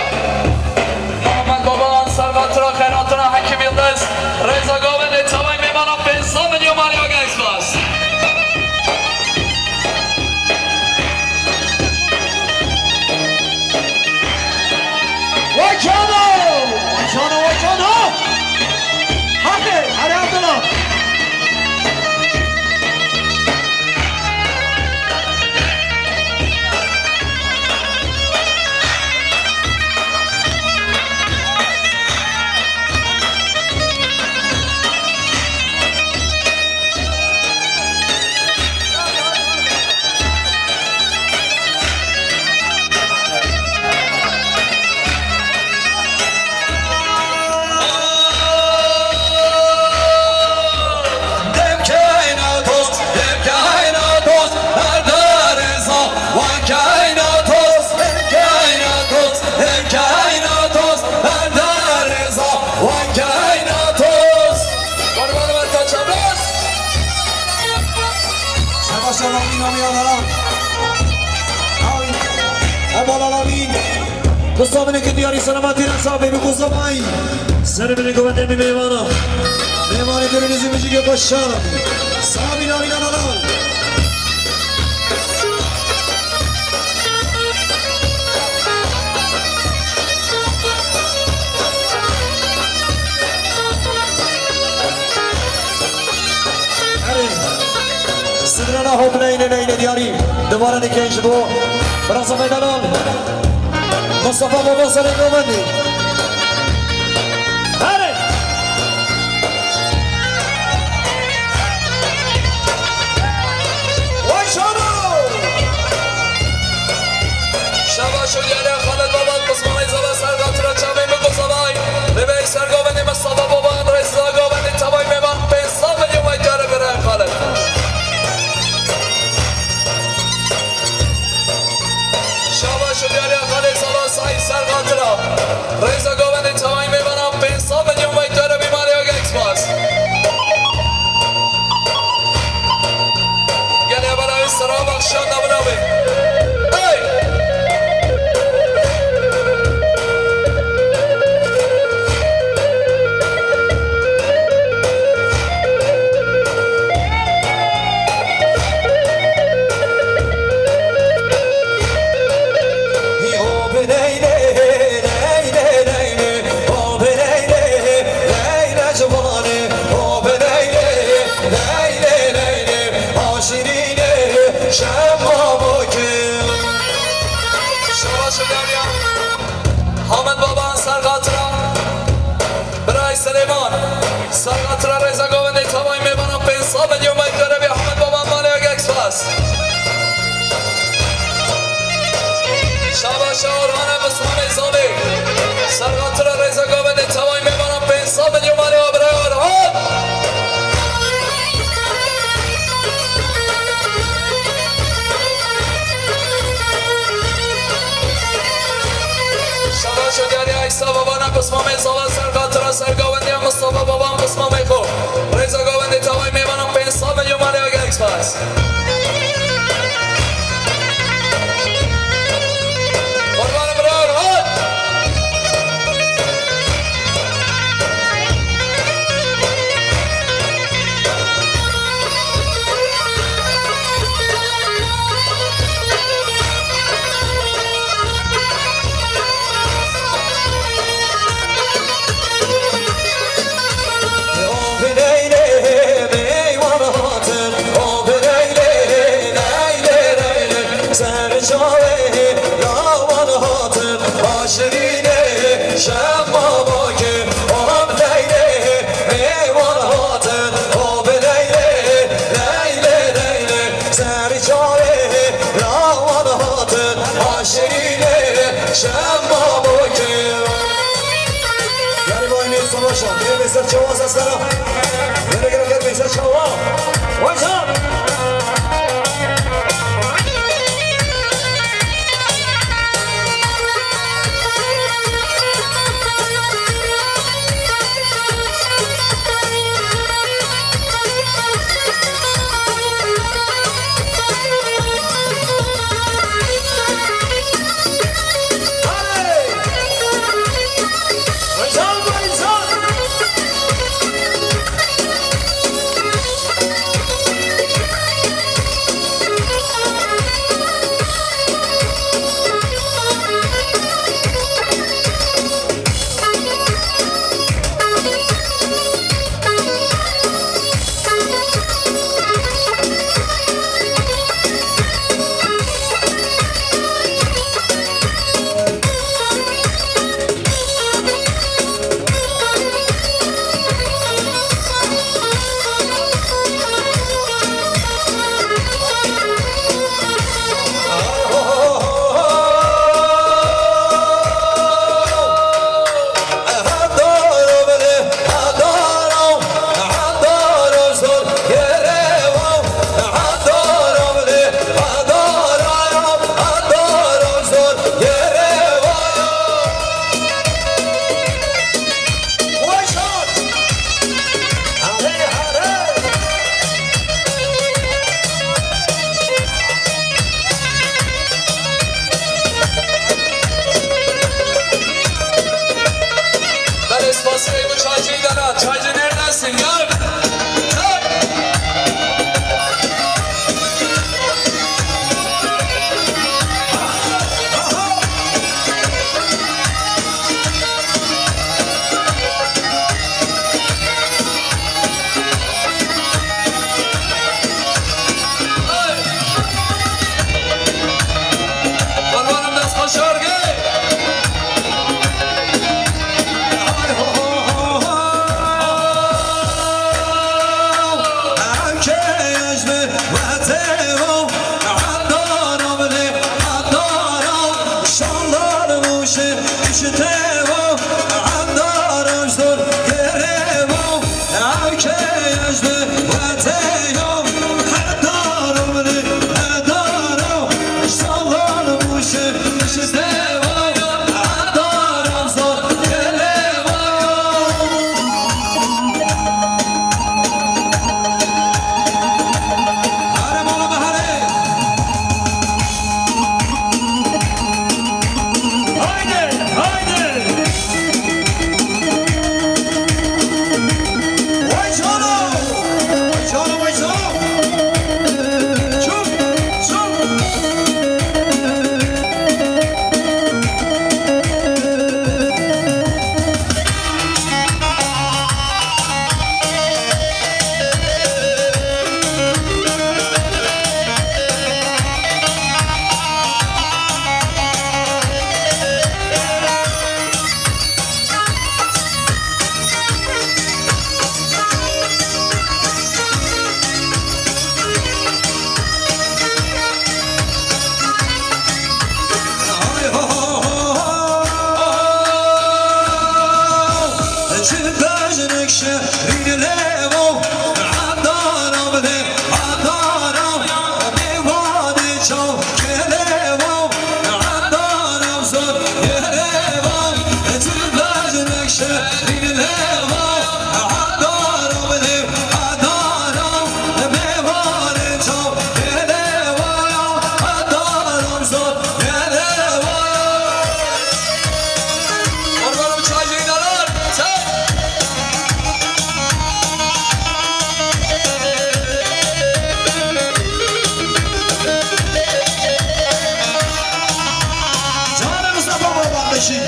Muhammed Baba, Ansar Batura, Xeyratına, Hekim Yıldız, Reza Govende, tavay mêmana pênc sed milyon maliye ve gelek spas. Wekana Mustafa Binekê diyarî selametî re, Sabê bi Mustafa. Serê binê govendê min mêvana. Mêvanê gurê nizî mijî ke xweşan. Sabî navîna nana. Erê, sidrana hop neyne neyne diyarî. Dubare dikin ji bo Bira Safê Delal. Mustafa Baba Salê Govendî. Erê. Vay şano! Şabaş û diyarê Xalid Baba, pismanê zava ser xatira çavê min ku zavay. Rêvey ser govendê Mustafa Baba, rêza govendê tevay mêvan, pênc sed milyon vay kare bira Xalid. Şabaş û diyarê Xalid Zava Saîd ser xatira. Rêza govendê tevay mêvanan, pênc sed milyon vay kare bî malê Aga Express. Gelê bela wî sera baxşan da bila bê. Hey! Hî o bineyne, neyne, neyne, o bineyne, neyne ciwanê, o bineyne, neyne, neyne, a şîrînê, şema bokê. Şabaş û diyarê Hamed Baban ser xatira. Birayê Silêman, ser xatira rêza govendê tevayî mêvanan pênc sed milyon vay kare bî Hamed Baban malê Aga Express. Şabaş Orhanê Mismanê Zavê, ser xatira rêza govendê tevayî mêvanan pênc sed milyon malê wa birayê Orhan. Şabaş û diyarê Eysa Babana Qismamê Zava ser xatira sergavendiya Mustafa Baban Qismamê xo. Rêza govendê tevayî mêvanan pênc sed milyon malê Aga Express. Qurbanê bira Orhan. O bineylê meywan hatin, o bineylê neylê neylê, ser çavê lawan hatin, aşirînê şema bakê, o bineylê meywan hatin, o bineylê neylê neylê, ser çavê lawan hatin, aşirînê şema bakê. Yanî vay ne savaşa, ne mesel çawa sesera. Yere gelen gel mesel çawa. Vay can. Haydi, haydi. Vay canım, vay canım, vay canım. Çok, çok. Canê Mistefa Babandeşî.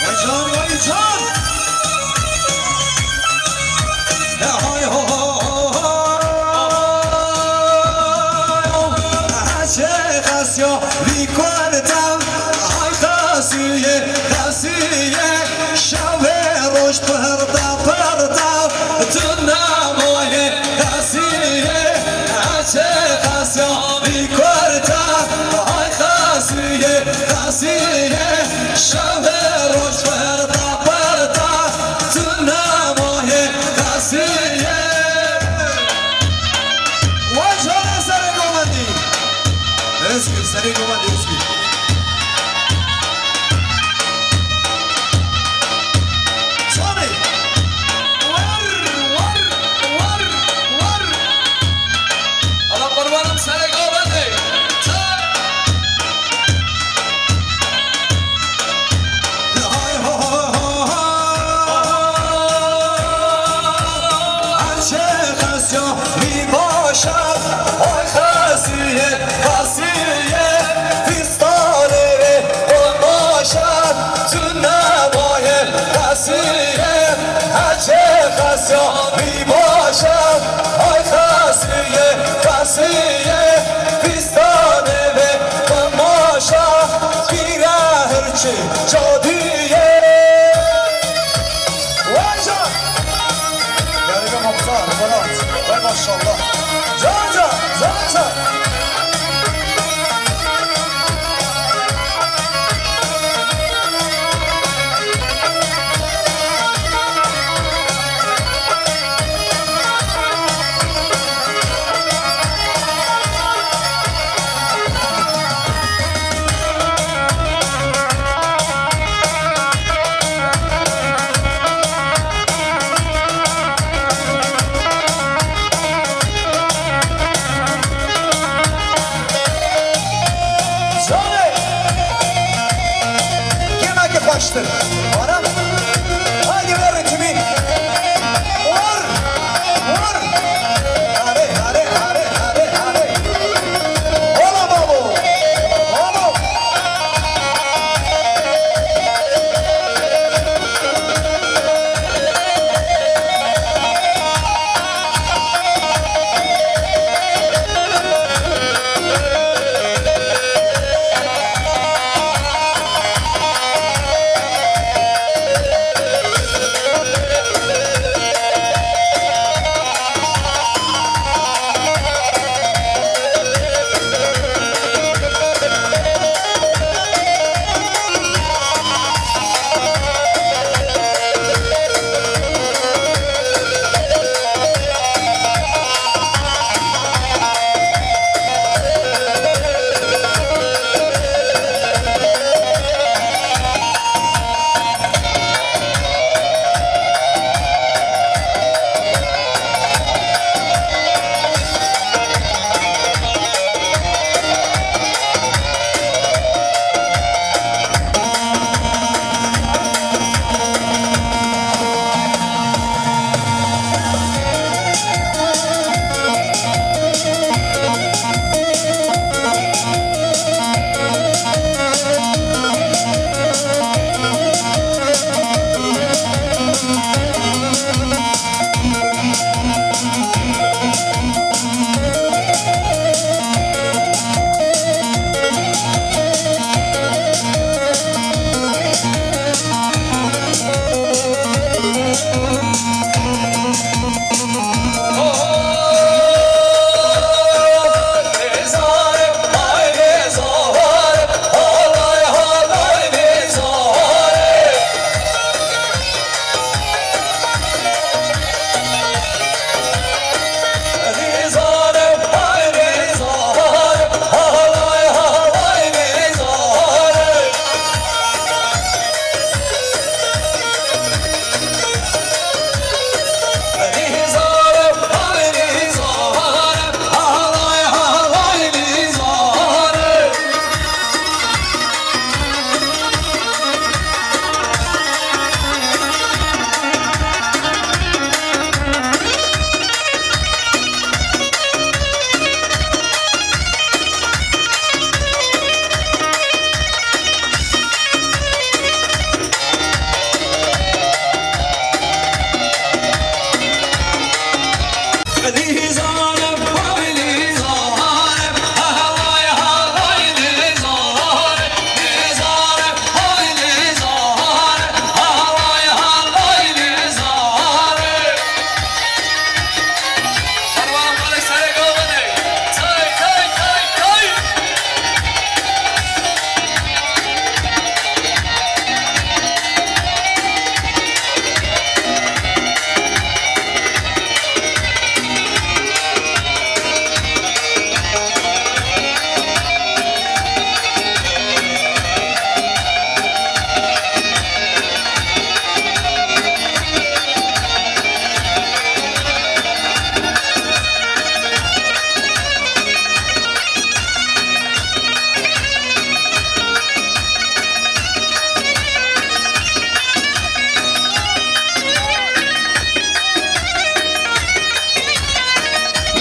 Vay can, vay can. Hay ho ho ho ho. Hece xasya vî kuarta. Hay xasiye, xasiye. Şev û roj pirda pirda. Tu namaye xasiye. Hece xasya vî kuarta. Hay xasiye, xasiye. Şev û roj pirda pirda. Tu namaye xasiye. Vay canê serê govendî. Özgür, serê govendî Özgür. Canê. War, war, war, war. Ala qurbanım serê govendî. Çal. Temaşa, pîra hirçê cadû ye. Vay can! Yarî be Muxtar, Polat. Vay maşallah. Can can, can can.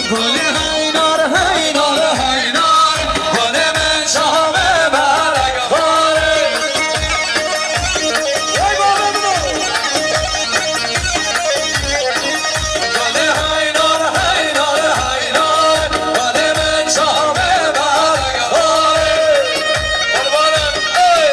Gulê heynar, heynar, heynar, gulê min çavê berek xwarê. Vay baba min o. Gulê heynar, heynar, heynar, gulê min çavê berek xwarê. Qurbanım, ey!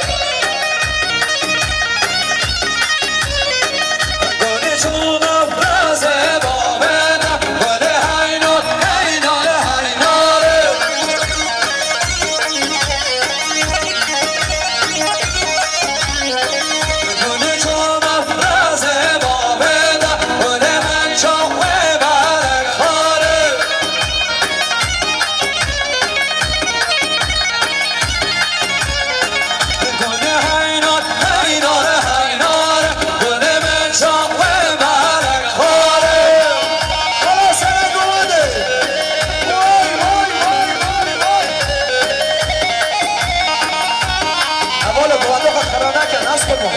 Hevalê, komando xwe xera neke, nas xwe bû.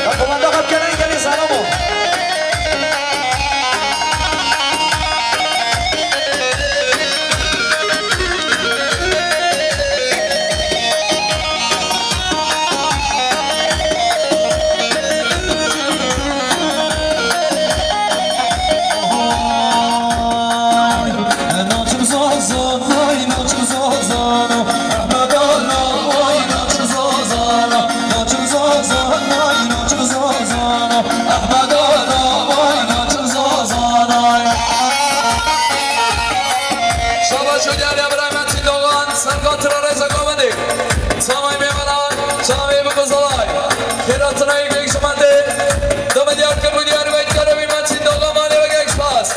Ya komando xwe bikene, gelî zana bû. Naçim zazan, ay naçim zazan, Ahmet ana, ay naçim zazan, naçim zazan, ay naçim zazan, Ahmet ana, ay naçim zazan, ay. Şabaş û diyar ya birayê me Çîn Dogan, serqatira rêza govendê. Çavê mêvana, çavê bi Quzalay. Xêratina yek yek ji me tê. Deme diyar kir û diyar wek kerevî me Çîn Dogan, malê wek yek spas.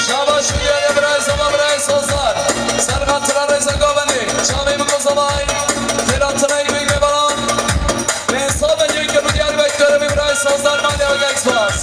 Şabaş û diyar ya birayê Zama, birayê Sozar. Serqatira rêza govendê. Çavê bi Quzalay. Xêratina yek yek mêvana. Pênc sed û yek kir û diyar wek kerevî birayê Sozar, malê wek yek spas.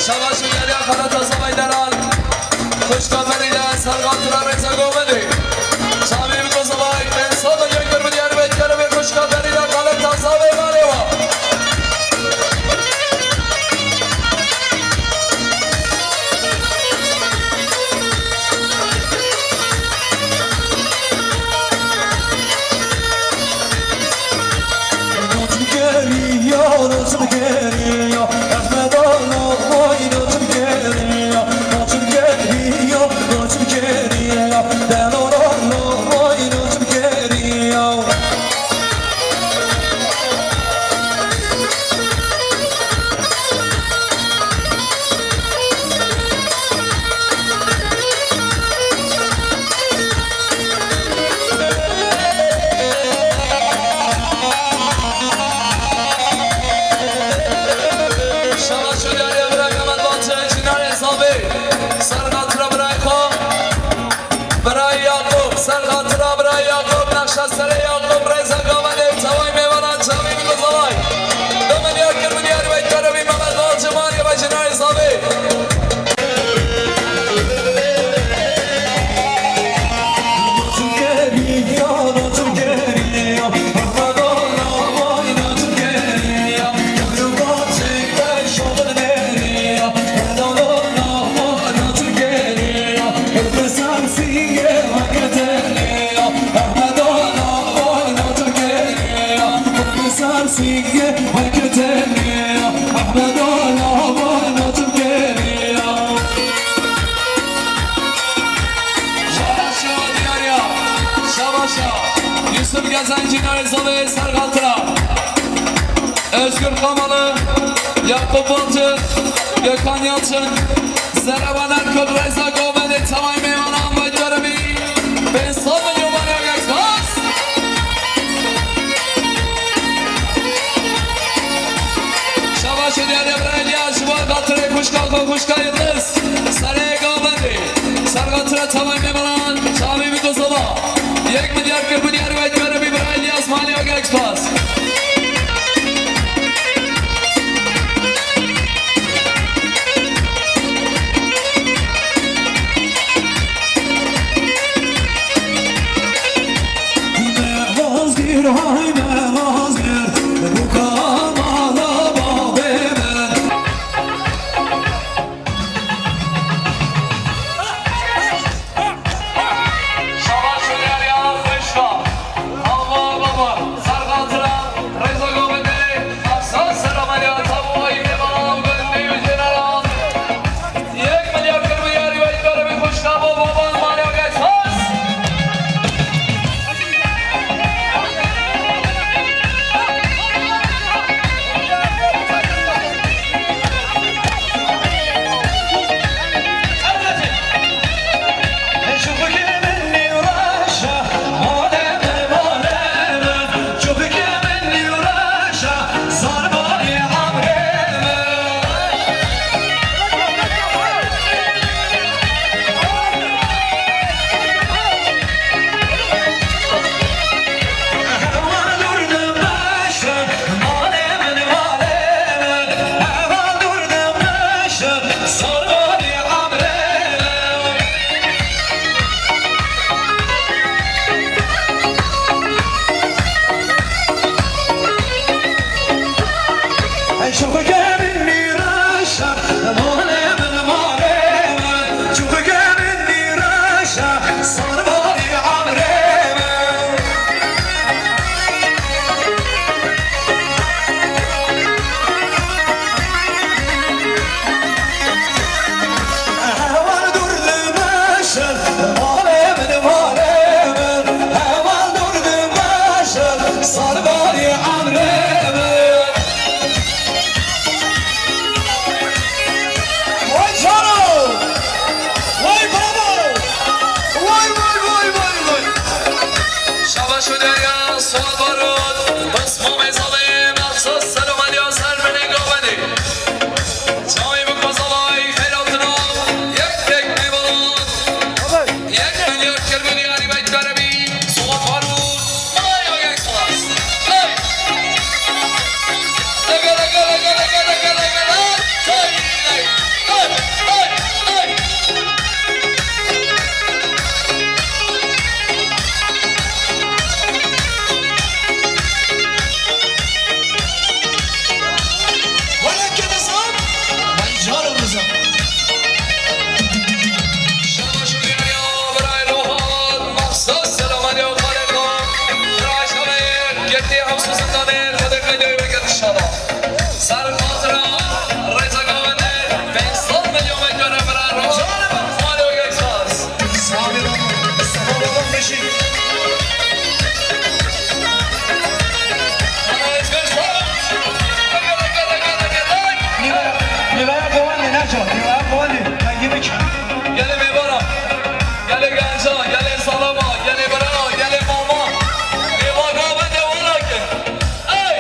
Şabaş û yariya Xaleta Zavay Delal. Xwişka Ferîde, serqatira rêza govendê. Çavê bi Quzalay, pênc sed û yek kir û diyar wek kerevî xwişka Ferîde, Xaleta Zavê malê wa. Şabaş û diyariya birayê Mehmet Balcı, Çînarê Zavê. Serqatira birayê xwe. Birayê Yakup, serqatira birayê Yakup, nexşa serê Yakup, rêza govendê, tevay mêvanan, çavê bi Quzalay. Deme diyar kir û diyar wek kerevî Mehmet Balcı, malê wek Çînarê Zavê. Şabaşa, diyariya. Şabaşa. Yusuf Gezenci, Çînarê Zavê, serqatira. Özgür Kamalı, Yakup Balcı, Gökhan Yalçın, Zerre Banar, Kudreza Govende, Tavay Meyman, Ahmet Dörümî, Pensol Milyon Mario Gaxmas. Şabaş û diyarê bira Elyas, ji bo xatirê xwişka xwe, xwişka Yildiz, serê Govendê, ser xatira Tavay Meymanan, çavê biko soba. Yek milyar kir milyar ve kar bî bira Elyas, Mario Gaxmas. Şabaş û diyariya xweş be. Awa baba, ser xatira Rêza Govendê, Efsas Selameriya, Tabu Ayî Bêbana û Gundê û Cênera. Yek milyar kir milyar weyt kare bî xweş be bo baban Mario Gaxmas. Vay cano! Vay baba! Vay, vay, vay, vay, vay! Şabaş û derya, Suat Barut, Basma Mezalê, Mexsus Selam Aliya, Sermenê Govendê. Çavê bi kozalay, xeyratino, yek yek meyvalan. Yek milyar kir milyarî beyt kare bî, Suat Barut. Şabaş û diyariya, birayê Rohan, Mexsus Selameriya, Xalê Xan, birayê Şamê, Girtî Hemsû Zindanê, Xwedê qeydê wê veket inşallah. Ser xatira Rêza Govendê, pênc sed milyon wê kare birayê Rohan, Mario Gaxmas. Sağ olun. Mustafa Baba Beşik. Nîveya, nîveya Govendê, Neco, nîveya Govendê, Hekîmik. Gelê mêvara, gelê genca, gelê salama, gelê bira, gelê mama. Mêva Govendê wela ke. Ey!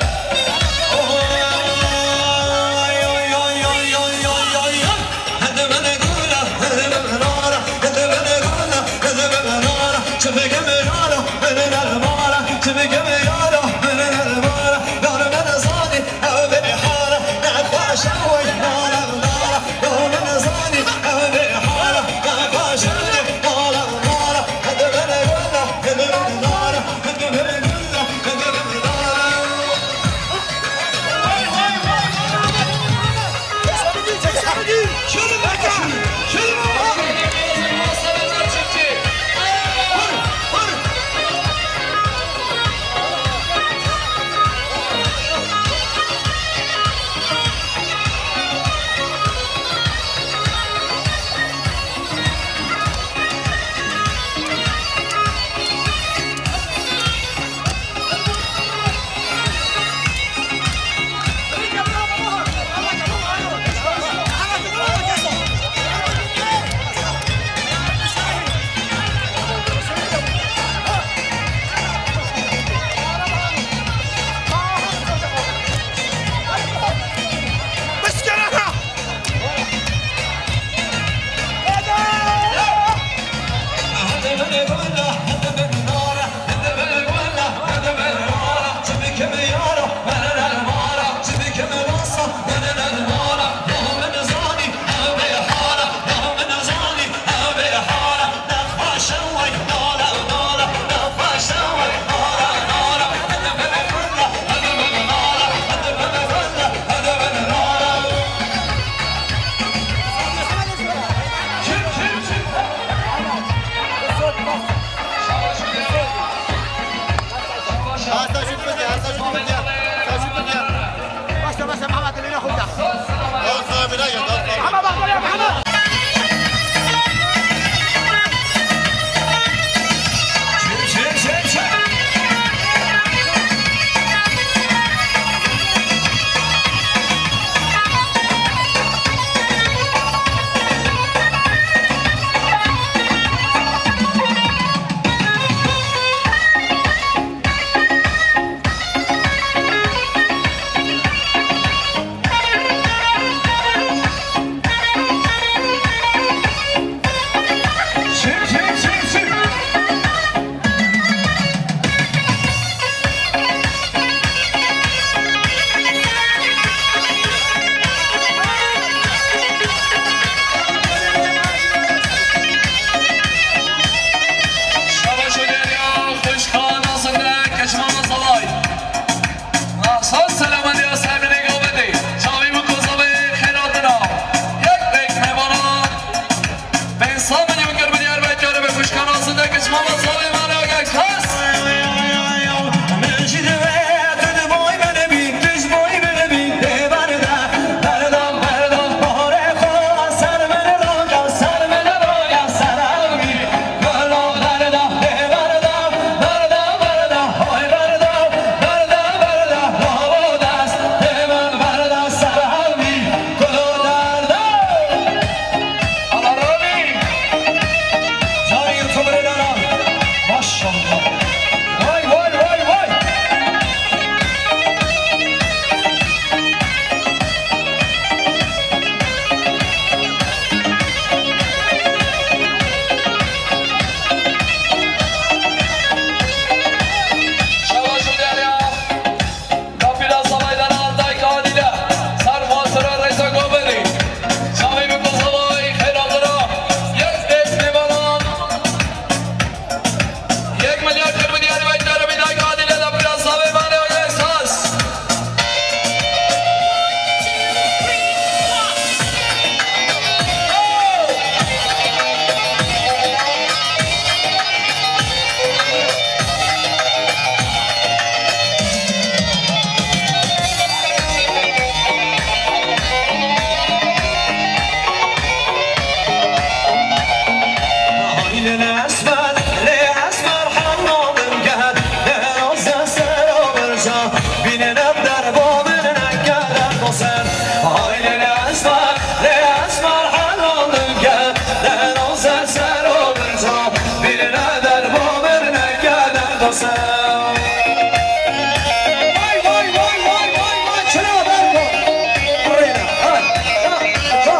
Başla, başla, Mehmet, eline koy da. Tamam, bak, böyle, Mehmet. Şabaş û derya xwişka nasinde keşma Salay. Nasıl selamediya sermini gavedi. Çavi bu kozabe xelatına. Yek bek mevana. Pênc sed milyon kir milyar bekarê bi xwişka nasinde keşma Salay mane agak kas. Maşallah. Vay, vay, vay, vay. Şabaş û derya. Kapila Salaydan Dayka Adile. Ser masra Reza Goberi. Şahi bi Kosovayê xêra dira. Yek dest nêvanan. Yek milyar kir milyar beklere bir Dayka Adile de biraz sabe bana öyle esas. Ailene esmer, lê esmer hemmalim gel, deroze sero birca, bînine derba min neke derdo ser. Ailene esmer, lê esmer hemmalim gel, deroze sero birca, bînine derba min neke derdo ser. Vay, vay, vay, vay, vay, vay, çira derba. Rêna, hay, ha, ha.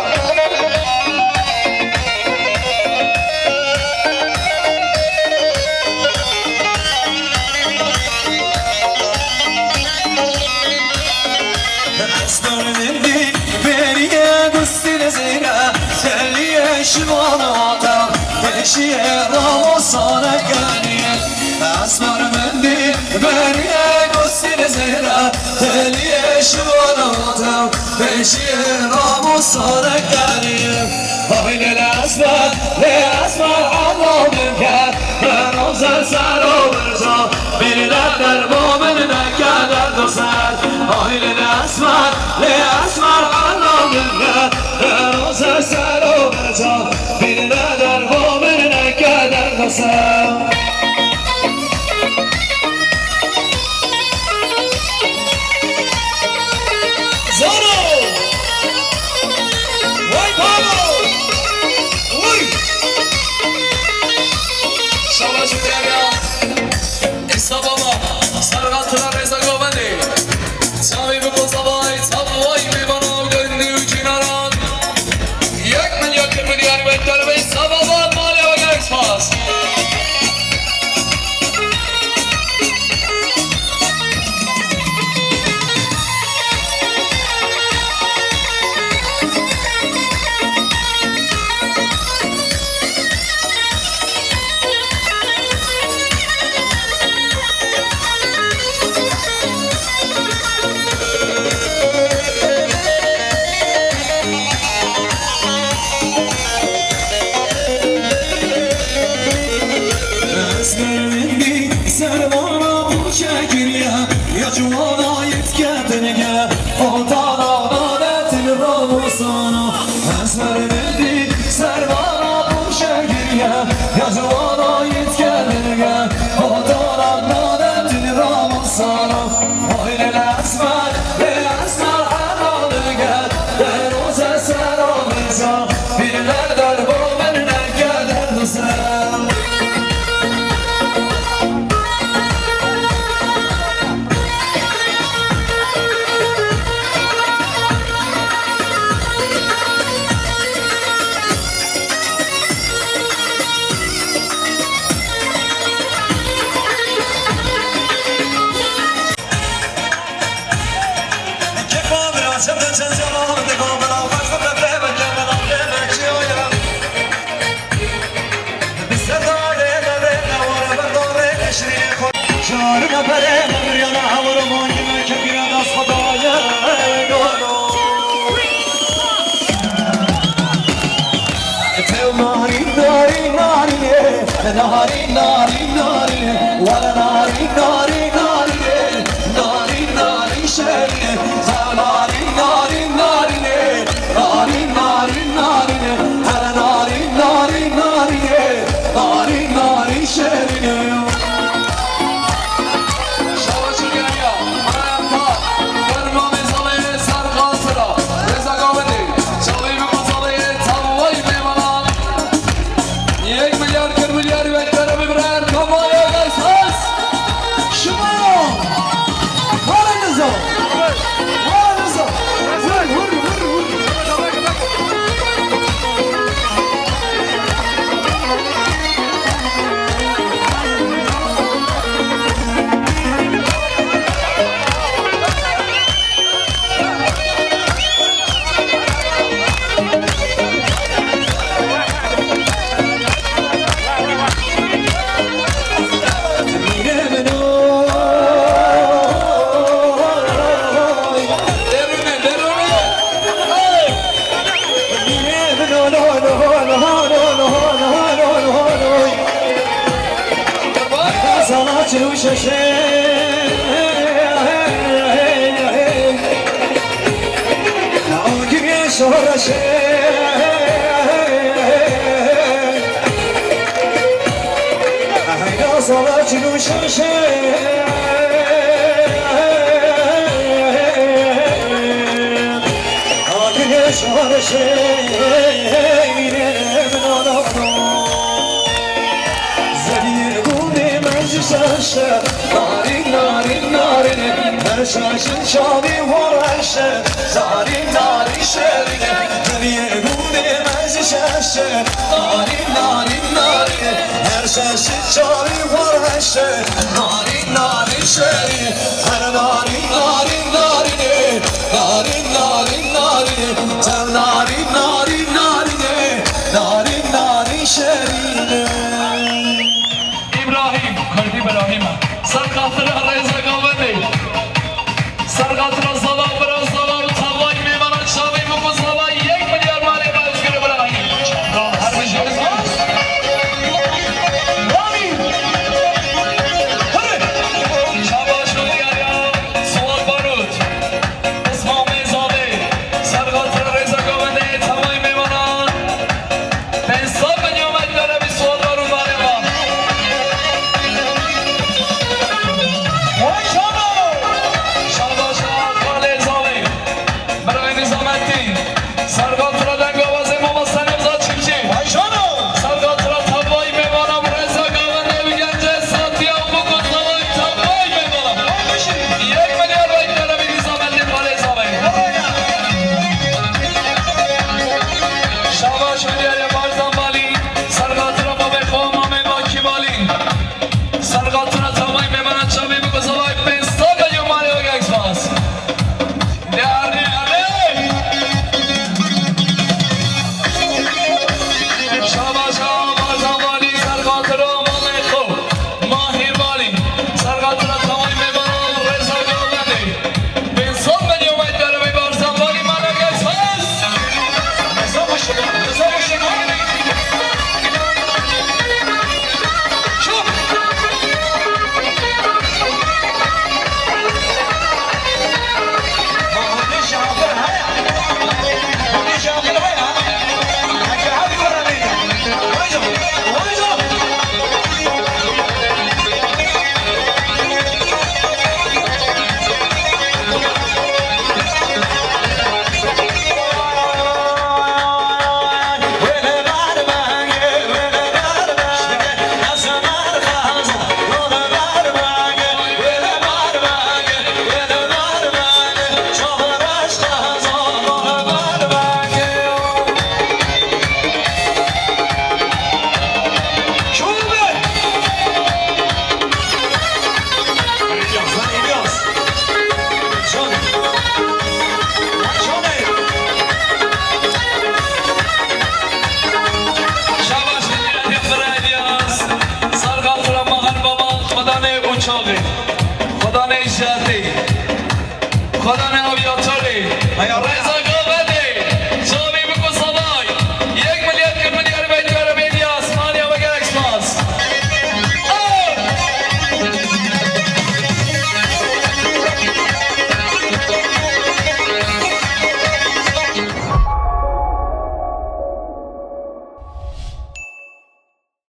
Esmer min dî beriye gustî zêre, telîye şivan hata, beşiye ramo sare keniye. Esmer min dî beriye gustî zêre, telîye şivan hata, beşiye ramo sare keniye. Aile esmer, lê esmer Allah min ker, ben o ser ser o birca, birine derba min neke derdo ser. Aile esmer, lê esmer Allah min ker, ben o ser ser o birca, birine derba min neke derdo ser. Zoro! Vay babo! Uy! Şabaş û derya. Esa baba, sergatira Reza Govendê. Çavê bi kozavay, çavay bi bana gundî û cînaran. Yek milyar kir milyar bekler ve esa baba, malê ve gerek spas. Ya ciwana yetke dilge, otana dadetin ramusana. Esmer bildi servana bu şehirge. Ya ciwana yetke dilge, otana dadetin ramusana. Haydi esmer, esmer analge, roze seramıza, biriler darbo benine gelir sen. Narin, narin, narin, narin, narin, wala narin, narin, narin, narin, narin, şerin, narin, narin, narin, narin, narin, narin, hele narin, narin, narin, narin, narin, şerin. Şabaş geliyor. Ayakta. Bernamê zalê ser qasira. Rêza Gavendê. Çalî bi zalê tavayî mêvanan. Yek milyar kir milyar wek teremê birer. Kamaya Gaysas. Şima. Wala niza. Wala niza. Vur, vur, vur, vur. Zerî gûnê me ji şaşe, narîn, narîn, narîn, her şaşin çavî xwe reşe, zarîn, narîn, şerîn, zerî gûnê me ji şaşe, narîn, narîn, narîn, her şaşin çavî xwe reşe, narîn, narîn, şerîn, her narîn, narîn, narîn, narîn, narîn, narîn, tev narîn, narîn, narîn, narîn, narîn, şerîn. Îbrahîm, Kurdî Îbrahîm e. Ser xatira Rêza Gavendê. Ser xatira zala û bira zala û tavayî mêvana çavê min ku zala yek milyar malê me Özgür Îbrahîm. Her bijî Özgür. Şabaş û diyariya. Uçaxê, Xwedanê Jatê, Xwedanê Aviatorê, heya rêza